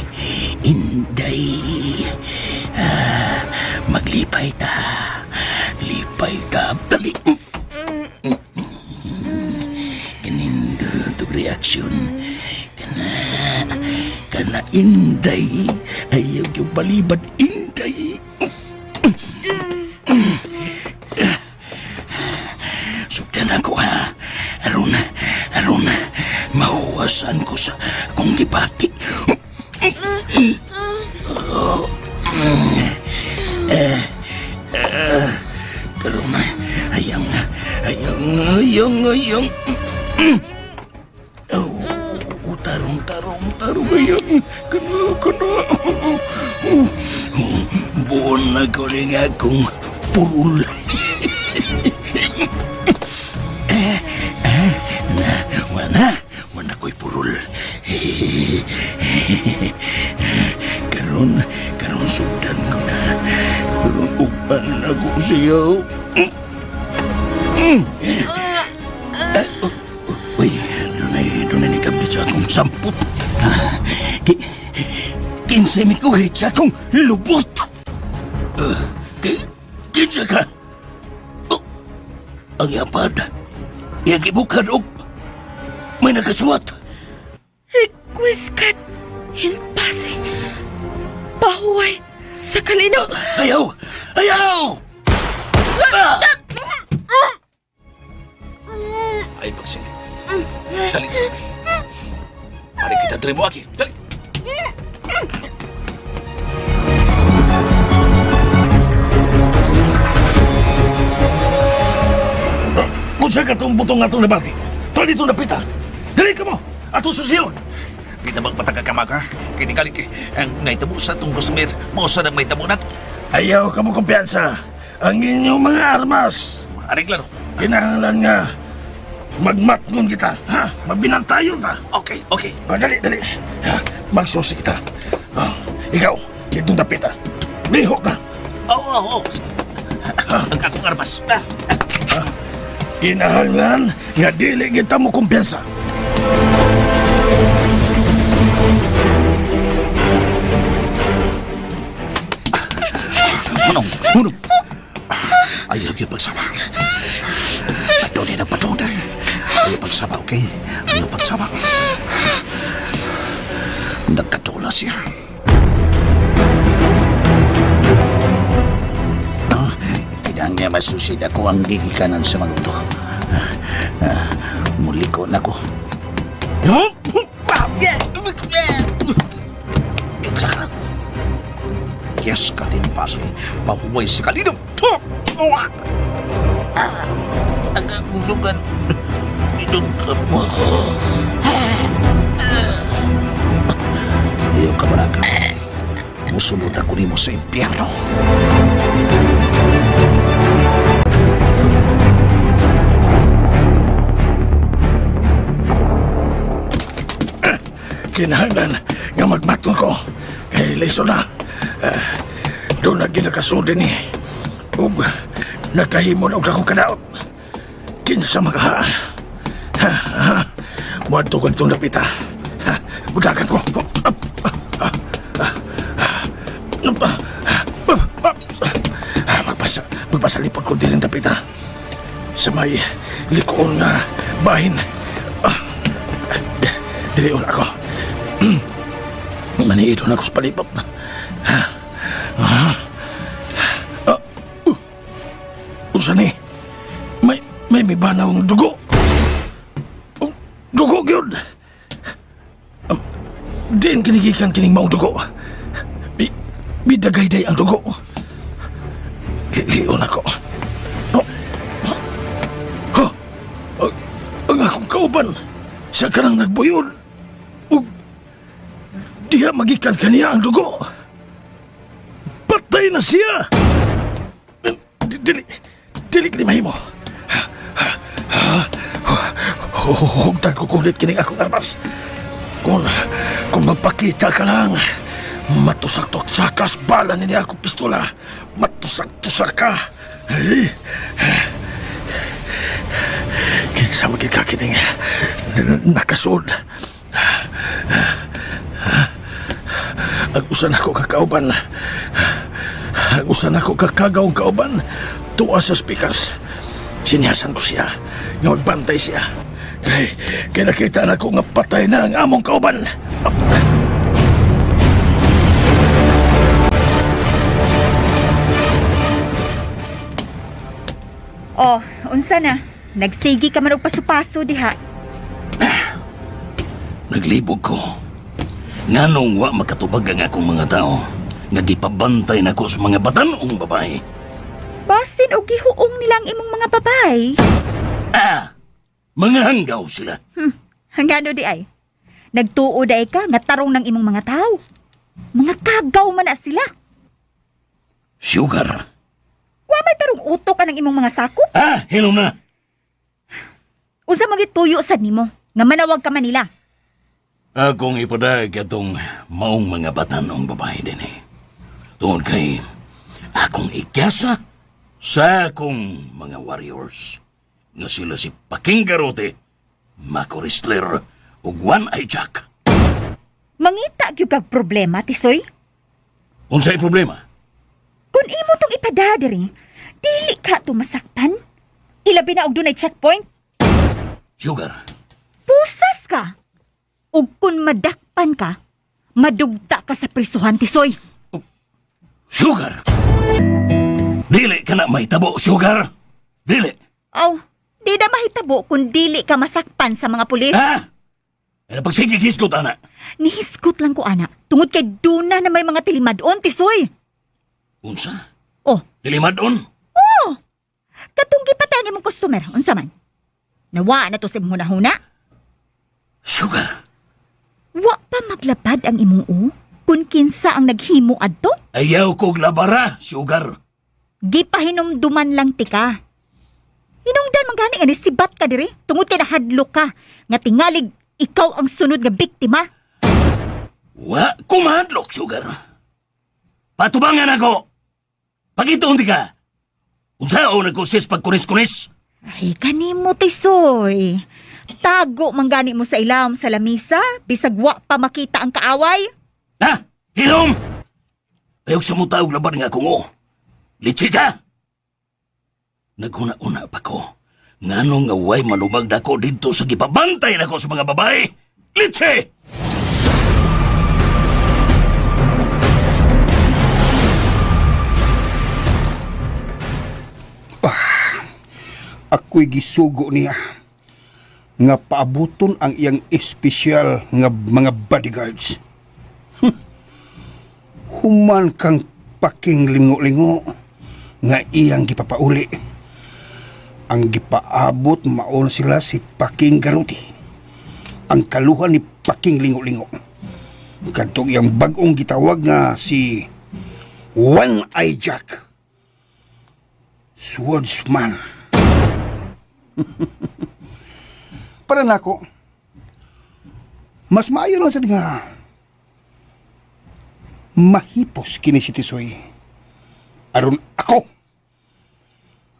inday. Ah, maglipay ta. Lipay ta. Dali. Kanindot og reaksyon. Kana, kana inday. Ayaw yung balibad inday. Sugdan ako ha. Aron, aron, mahuwasan ko sa akong gibati. Karon, ayang, ayang, ayang, ayang. Oh, tarong, tarong, tarong, ayang. Kana, kana. Buon na ko rin akong Purul. Eh, eh, na, wala. Wala ko'y purul. Karon, karon sugdan ko na. Karon uban na ko siya. Eh, uy, dunay, dunay ni kablit sa akong sampot. Ah, Ki, kinsa mi kuhit sa akong lubot. Ki, kinsa ka? Oh, ang yapad. Iyang gibukad og may nakasuwat. Request cut in pase. Pahuway sa kalinaw. Ayaw! Ayaw! Ah! Ay, pagsing. Dali. Pare kita dre mo, Aki. Dali. Unsa ka tong butong atong nabati? Tuloy dito napita. Dali ka mo. Atong susiyon. Kita magpatagag ka, Maga. Kaya tingali kay ang naitabo sa itong customer, mo sa nang may tabo na to. Ayaw ka mo kumpiyansa. Ang inyong mga armas. Areglaro. Kinahanglan nga magmatngon kita, ha? Magbinantayon ta. Okay, okay. Ah, dali, dali. Ha, magsusi kita. Ah, ikaw, itong dapita. Lihok na. Oo, oo, oo. Ang akong armas. Ah, Kinahanglan nga dili kita mo kumpiyansa. Hunong, hunong. Ayaw yung pagsama. Patuloy na patuloy. Ayaw pagsama, okay? Ayaw pagsama. Nagkatula siya. Ah, Kinahanglan niya masusid ako ang gigikanan sa mga uto. Ah, ah, muliko na ko. Saka. Yes, katin pase. Pahuway sa kalinong. Tagagundugan. Idong ka mo. Ayaw ka balaga. Musulod ako nimo sa impyerno. Kinahanglan nga magmatngon ko. Kay liso na. Eh, doon na ginakasudi ni. Ug nakahimo na og akong kadaot. Kinsa makaha. Ha, ha. Muadto ko itong napita. Ha, budakan ko. Magpasa, magpasalipot ko din ang dapita. Sa may likoon nga bahin. Ah, Dilion ako. Maniidon ako sa palibot. Ha? Ha? Ah, Unsa ni? May mibanaw ang dugo. Oh, dugo gyud. Diin kinigikan kining maong dugo. Bidagay-day ang dugo. Lilion ako. Oh. Ha? Ang akong kauban sa kanang nagbuyod. Ug diha magikan kaniya ang dugo. Patay na siya. Dili, dili kini mahimo. Hugtan ko kulit kining akong armas. Kung magpakita ka lang, matusak-tuksakas bala ni akong pistola. Matusak-tusak ka. Ay. Kinsa magid ka kining nakasud. Ang usan ako kakauban. Ang usan ako kakagawang kauban. Tuwa sa speakers. Sinyasan ko siya. Nga magbantay siya. Kay, kay nakita na ko nga patay na ang among kauban. Oh, unsa na? Nagsigi ka man og paso-paso diha. Naglibog ko. Nganong wa makatubag ang akong mga tao. Nga gipabantay nako sa mga batanong babae. Basin og gihuong nilang imong mga babay. Ah! Mga hanggaw sila. Hangano di ay? Nagtuo day ka nga tarong ng imong mga tao. Mga kagaw man na sila. Sugar. Wa may tarong utok anang imong mga sakop? Ha? Hilom na. Unsa magituyo sad nimo nga manawag ka Manila? Akong ipadag atong maong mga batanong babae din eh. Tungod kay akong ikyasa sa akong mga warriors nga sila si Paking Garote, Mako Ristler, ug One Eye Jack. Mangita gyud kag problema, Tisoy. Unsay problema? Kung imo tong ipada diri, dili ka tumasakpan. Ilabi na og dunay checkpoint, Sugar, pusas ka. Ug kun madakpan ka, madugta ka sa prisuhan, Tisoy. Sugar! Dili ka na mahitabo, Sugar! Dili! Aw, di na mahitabo kung dili ka masakpan sa mga pulis. Ha? Ano pagsigig hisgot, ana? Nihiskot lang ko, ana. Tungod kay duna na may mga tilimadon, Tisoy. Unsa? Oh, Tilimadon? katong gipatay ang imong customer, unsa man? Nawa na to sa imong hunahuna. Sugar! Wa pa maglapad ang imong u kung kinsa ang naghimo adto. Ayaw kog labara, Sugar! Gipahinumduman lang tika. Hinungdan man gani nga nisibat ka diri tungod kay nahadlok ka nga tingalig ikaw ang sunod nga biktima. Wa kumahadlok, Sugar. Patubangan ako! Pagituon di ka! Unsa o nagkusis pagkunis-kunis? Ay kanimo Tisoy. Tago man gani mo sa ilawom sa lamisa bisag wa pa makita ang kaaway. Ha? Hilom! Ayaw sa mo tawag laban nga akong o. Litsi ka! Naghuna-una pa ko. Ngano nga way malubag dako dito sa gipabantay nako sa mga babae? Litsi! Ako'y gisugo niya nga paabuton ang iyang espesyal nga mga bodyguards. Human kang paking lingo-lingo nga iyang gipapauli. Ang gipaabot maon sila si Paking Garuti. Ang kaluhan ni Paking Lingo-Lingo. Kadtong iyang bagong gitawag nga si One Eye Jack. Swordsman. Para nako, mas maayo lang sa nga mahipos kini si Tisoy. Aron ako,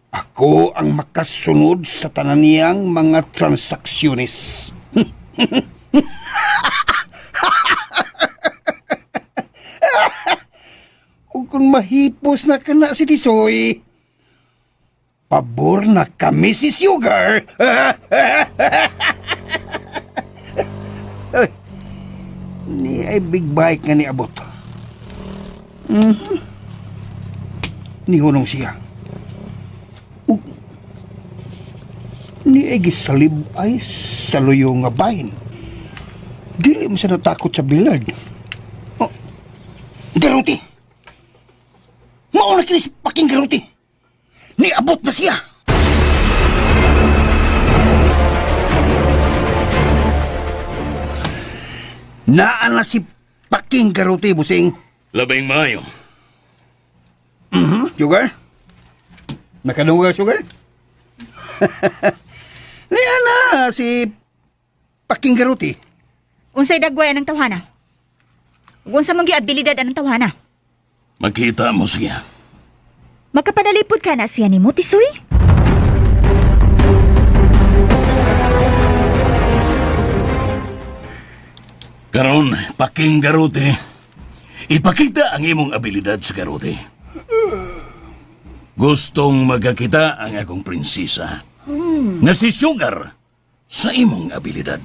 ako ang makasunod sa tanan niyang mga transaksyones. Ug kung mahipos na kana si Tisoy, pabor na kami si Sugar. Ay, ni ay big bike nga niabot. Nihunong siya. Ug ni ay gisalib ay sa luyo nga bahin. Dili mo siya natakot sa bilad. Oh, garuti! Mauna kini si paking garuti! Niabot na siya! Naa na si paking garuti, busing. Labing maayo. Sugar? Nakadungog ka, Sugar? Niya na si Paking Garuti. Unsay dagway anang tawhana? Ug unsa man gyud abilidad anang tawhana? Makita mo siya. Makapanalipod ka na siya nimo, Tisoy? Karon, Paking Garote, ipakita ang imong abilidad sa garote. Gustong magkakita ang akong prinsesa nga si Sugar sa imong abilidad.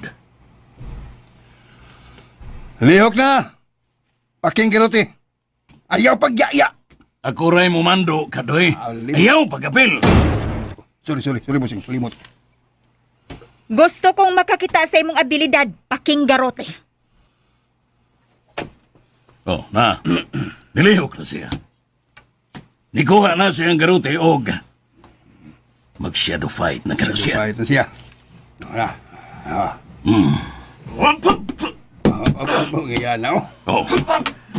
Lihok na! Paking Garuti. Ayaw pagyaya! Ako ray mumando, kadoy. Alim. Ayaw pagapil. Sorry, sorry, sorry, busing. Limot. Gusto kong makakita sa imong abilidad, paking garote. Oh, na. Nilihok na siya. Nikuha na siya ang garote og mag-shadow fight na kana siya. Kahit na siya. Wala. Ah. Oh, ngayon na, oh. Oh.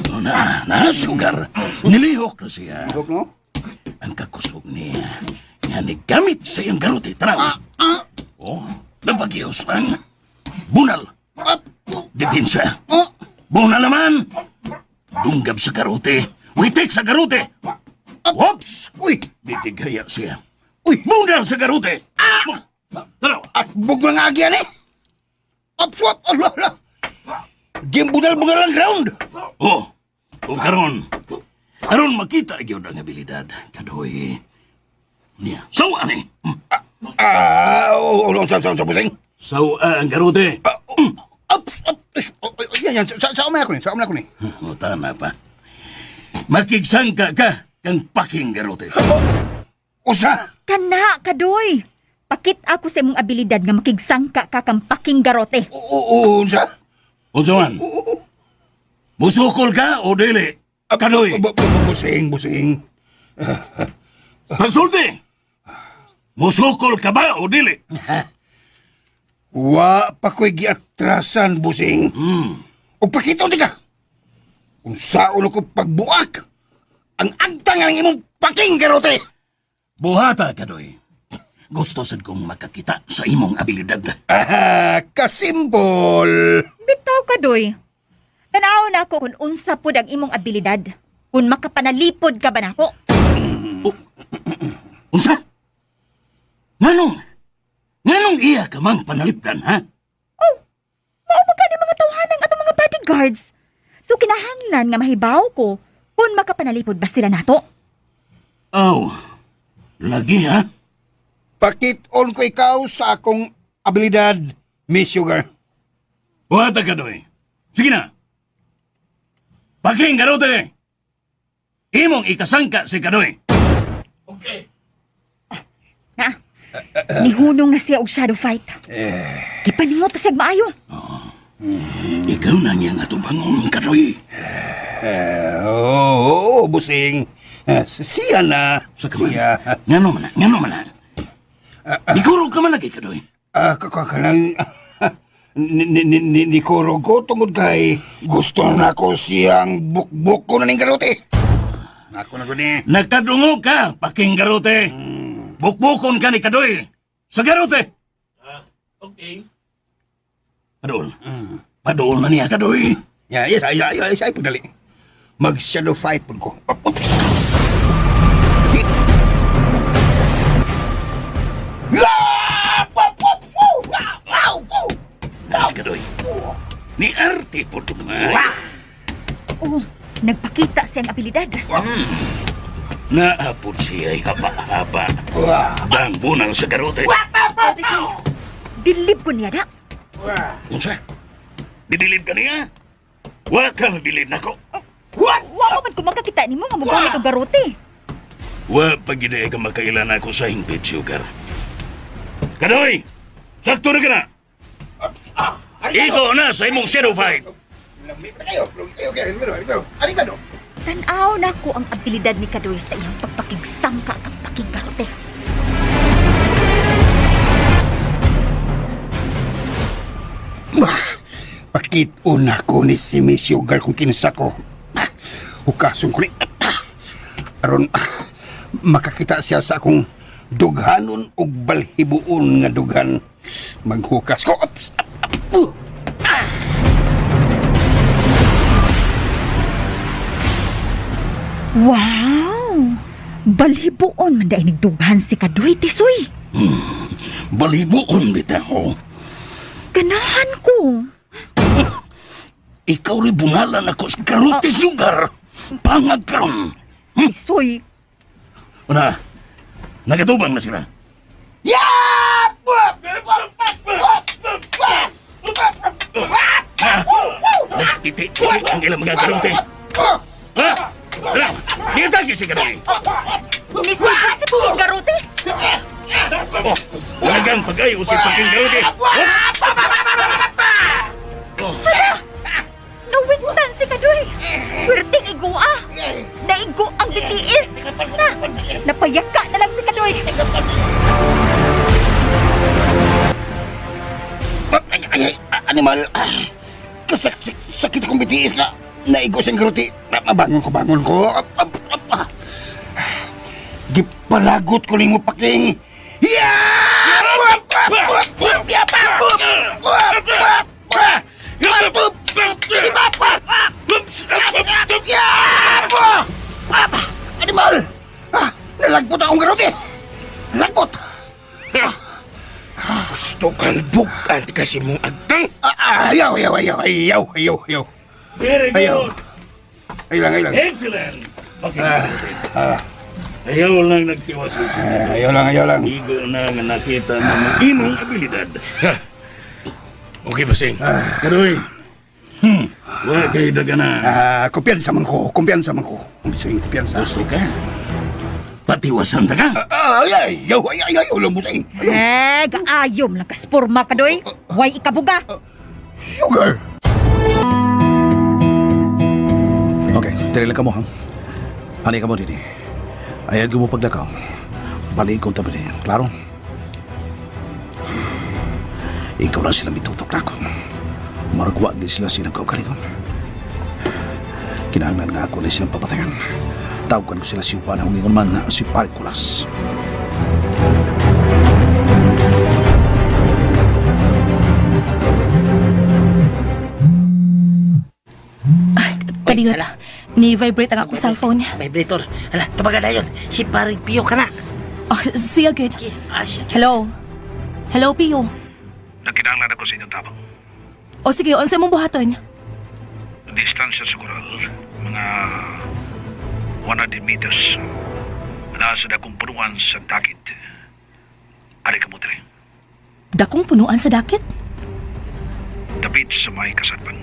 Oh, na, na, Sugar. Nilihok na siya. Lihok, no? Ang kakusog niya. Nga ni gamit sa iyang garote. Tanaw. Oh, napagihos lang. Bunal. Depensa. Bunal naman. Dunggab sa garote. Witik sa garote. Whoops! Uy! Bitigaya siya. Uy! Bunal sa garote. Ah! Tanaw. At bug lang agyan eh! Up, swap! Ala, ala! Gimbunal-bunal ang ground! Oh, o karon. Aron makita gyud ang abilidad kadoy. Niya. Sawa ni. Ah, oh, oh, sa busing. Sawa ang garote. Ah, oh, ups, up, oh, oh, yan, yan, sa umay ako ni, sa umay ako ni. O tama pa. Makigsangka ka kang paking garote. Oh, usa! Kana, Kadoy. Pakit ako sa imong abilidad nga makigsangka ka kang paking garote. Oo, unsa? Unsa man? Musukol ka o dili? Kadoy. Busing, busing. Pagsulti. Musukol ka ba o dili? Wa pa ko'y giatrasan, busing. O pakita ka. Kung sa ulo ko pagbuak, ang agtang ang imong paking garote. Buhata kadoy. Gusto sad kong makakita sa imong abilidad. Ah, kasimbol. Bitaw, Kadoy. Tanaw na ako kung unsa pod ang imong abilidad. Kung makapanalipod ka ba nako? Unsa? Nganong? Nganong iya ka mang panalipdan, ha? Oh, mao ba ni mga tawhanan atong mga bodyguards? So kinahanglan nga mahibaw ko kung makapanalipod ba sila nato. Aw, lagi ha? Pakit-on ko ikaw sa akong abilidad, Miss Sugar. Buhata ka doy. Sige na. Paking garote. Imong ikasangka si Kadoy. Na, nihunong na siya og shadow fight. Gipaningot pa siya maayo. Ikaw na niya nga tubangon, Kadoy. Eh, oo, oh, busing. Eh, siya na. Sa kaman. Siya. Ngano man na, ngano man na. Ikuro ka man lagi, Kadoy. Ah, kakanang ni ni ko tungod kay gusto na ko siyang bukbuk ko na ning garote. Ako na guni. Nagkadungo ka, paking garote. Bukbukon ka ni Kadoy. Sa garote. Okay. Padool. Padool na niya, Kadoy. Ya, yes, ay, ay, ay, ay, pagdali. Mag shadow fight pud ko. Oops. Hit. Ah! Pop, pop, woo! Ah, ow, woo! Nasa Kadoy. Ni arte po ito. Oh, nagpakita siyang abilidad. Naapod siya ay haba-haba. Dang bunal sa garote. Ate si, bilib ko niya na. Unsa? Bibilib ka niya? Wa ka mabilib nako. Wa ko man ko makakita nimo nga mogamit og garote. Wa pag ka makailan ako sa hingpit, sugar. Kadoy! Sakto na ka na! Ikaw na sa imong shadow fight! Lami na kayo. Lami kayo, kayo, kayo, kayo. Alin ka, no? Tan-aw na ko ang abilidad ni Kadoy sa iyang pagpakigsangka kang paking garote. Bah, pakit-una ko ni si Miss Sugar kung kinsa ko. Ah, hukason ko ni... Ah, aron makakita siya sa akong dughanon ug balhibuon nga dughan. Maghukas ko. Ops, up, up. Wow! Balhibuon man dahil nagdughan si Kadoy, Tisoy. Balibuon bitaw. Ganahan ko. Ikaw rin bungalan ako sa karote sugar. Pangag karon. Tisoy, Una, nagatubang na sila. Yeah! Nagtiti ang ilang mga karote. Ha? Wala! Kita si Kadoy! nisipon si Paking Garote. Oh, nagang pag-ayo si Paking Garote. Oh, Nawintan si Kadoy. Werting igua. Naigo ang BTS. Na, napayaka na lang si Kadoy. Ay, ay, ay, animal. Ah, Kasak, sakit akong bitiis ka. Naigo siyang karote. Ah, Bangon ko, bangon ko. Up, up, up, ah. Palagot ko nimo paking. Animal! Ah, nalagpot akong garote! Nalagpot! Gusto kang bukan kasi mong agtang. Ah, ayaw, ayaw, ayaw, ayaw, ayaw, ayaw. Very Ayaw. good. Ayaw lang, ayaw lang. Excellent. Okay. Ayaw lang nagtiwas sa Ah, ayaw lang, ayaw lang. Igo na nga nakita na mo imong abilidad. Ha. Okay ba, Sing? Karoy. Wa kay dagana. Ah, kumpiyansa man ko, kumpiyansa man ko. Busing, kumpiyansa. Gusto ka? Patiwasan ta ka? Ah, ay, ayaw, ayaw, ayaw, ayaw lang, busing. Ayaw. Eh, gaayom lang kasporma ka doy. Way ikabuga. Sugar! Okay, dili lang ka mo, ha? Ani ka mo, dili. Ayaw mo paglakaw. Balik kong tabi niya. Klaro? Ikaw lang sila mitutok na ako. Maragwa din sila silang kaugalingon. Kinahanglan nga ako na silang papatayan. Tawagan ko sila si Juan Hungingon man si Parikulas. Kadiyot, ni-vibrate ang akong cellphone. Vibrator. Hala, tubaga na yun. Si paring Pio ka na. Oh, siya good. Okay, ah, siya. Hello? Hello, Pio. Nagkinahanglan ako sa inyong tabang. O sige, unsa mong buhaton? Distansya sa koral, mga 100 meters. Nasa dakong punuan sa dakit. Ari ka mo dire. Dakong punuan sa dakit? Dapit sa may kasadpan.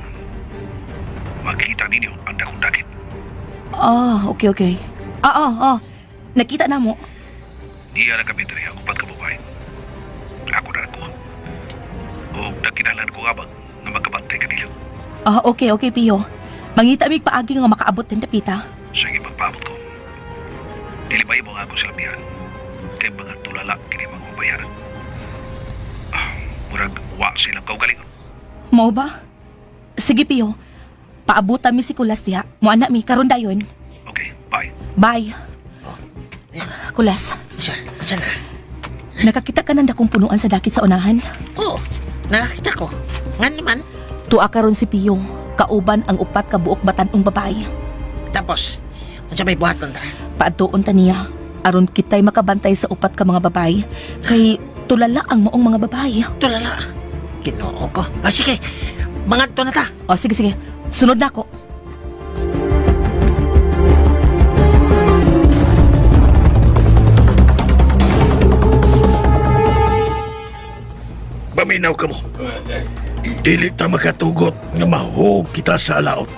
Makita ninyo ang dakong dakit. Ah, okay, okay. Ah, ah, ah. Nakita na mo. Diya na kami dire ang upat ka babae. Ako na ako. O nagkinahanglan ko abang nga magkabantay kanila. Ah, okay, okay, Pio. Mangita mig paagi nga makaabot din dapita. Sige, magpaabot ko. Dili ba mo nga ako sila biyan? Kay mga tulala kini mga bayaran. Ah, murag wa sila kaugalingon. Mao ba? Sige, Pio. Paabutan mi si Kulas diha. Mo anak mi karon dayon. Okay, bye. Bye. Kulas, Siya, siya na. nakakita ka ng dakong punuan sa dakit sa unahan? Oo, nakakita ko. Nga naman. Tua karon si Pio. Kauban ang upat ka buok batanong babae. Tapos, unsa may buhaton ta? Paadtuon ta niya. Aron kita'y makabantay sa upat ka mga babae. Kay tulala ang maong mga babae. Tulala. Ginoo ko. Ah, sige. Mangadto na ta. O sige, sige. Sunod na ako. Paminaw ka mo. Dili ta makatugot nga mahug kita sa alaot.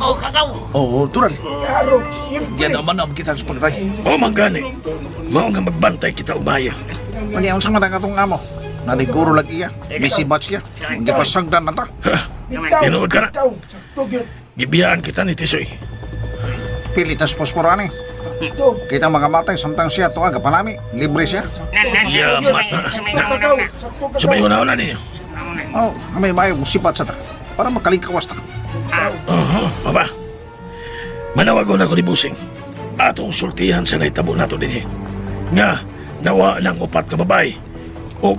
Oh, kagaw. Oo, tural. Yan naman ang kita sa pagtay. O manggani, mao nga magbantay kita umaya. Mani ang sama na katong amo. Naliguro lagi iya. Busy batch iya. Ang gipasagdan na ta. Ha? Tinuod ka na. Gibiyaan kita ni Tisoy. Pilitas posporo ani. Kita mga matay samtang siya to aga palami. Libre siya. Ya mata. Sumayo na na ninyo. Oh, may bayo musibat sa ta. Para makalingkawas ta. Aha, baba. Manawagon ako ni Busing. Atong sultihan sa nahitabo nato dinhi. Nga, nawa ng upat ka babae. O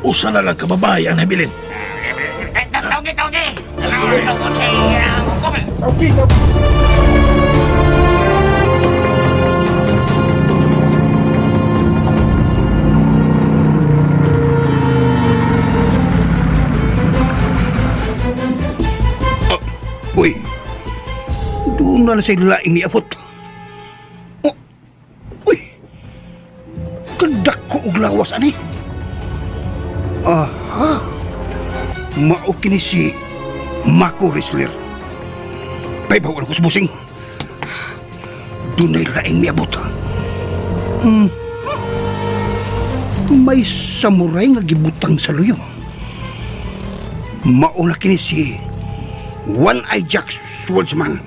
usa na lang ka babae ang nabilin. Tawgi, tawgi. Tawgi, tawgi. Uy, doon na na sa laing ni Abot. Oh, uy, kandak ko og lawas ani. Aha, mao kini si Mako Risler. Paybaw ko sa busing. Dunay laing niabot. May samurai nga gibutang sa luyo. Mao na kini si One Eye Jack Swordsman.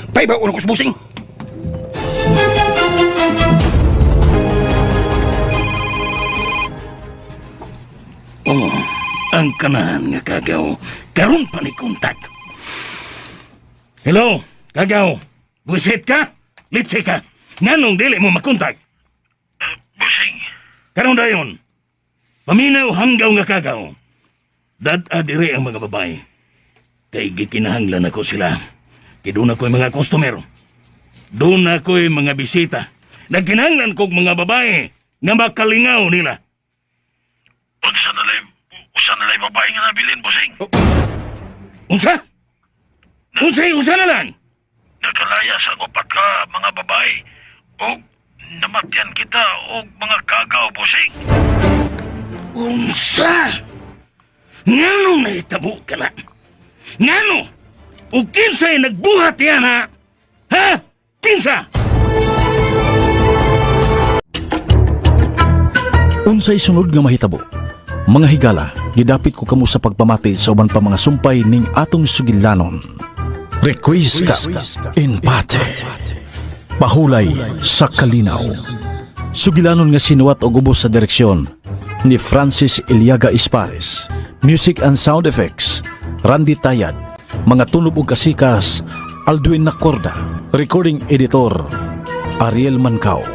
Paybaw ko sa busing. Oh, ang kanahan nga kagaw. Karon pa ni kontak. Hello, kagaw. Buisit ka? Litsi ka. Nganong dili mo makontak? Karon dayon. Paminaw hanggaw nga kagaw. Dad-a diri ang mga babae. Kay gikinahanglan ako sila. Kay doon ako'y mga customer. Doon ako'y mga bisita. Nagkinahanglan kog mga babae nga makalingaw nila. Unsa na lay, usa na lay babae nga nabilin, bossing. Unsa? Unsa, unsa na lang? Nakalaya sa upat ka mga babae. Og namatyan kita og mga kagaw, bossing. Unsa? Ngano nahitabo ka na? Ngano? O kinsa'y nagbuhat yan, ha? Ha? Kinsa? Unsay sunod nga mahitabo? Mga higala, gidapit ko kamo sa pagpamati sa uban pa mga sumpay ning atong sugilanon. Request ka in pate. Pahulay sa kalinaw. Sugilanon nga sinuwat og ubos sa direksyon ni Francis Iliaga Espares. Music and sound effects, Randy Tayad. Mga tunob ug kasikas, Aldwin Nacorda. Recording editor, Ariel Mancao.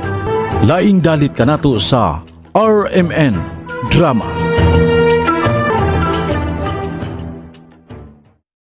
Laing dalit kanato sa RMN Drama.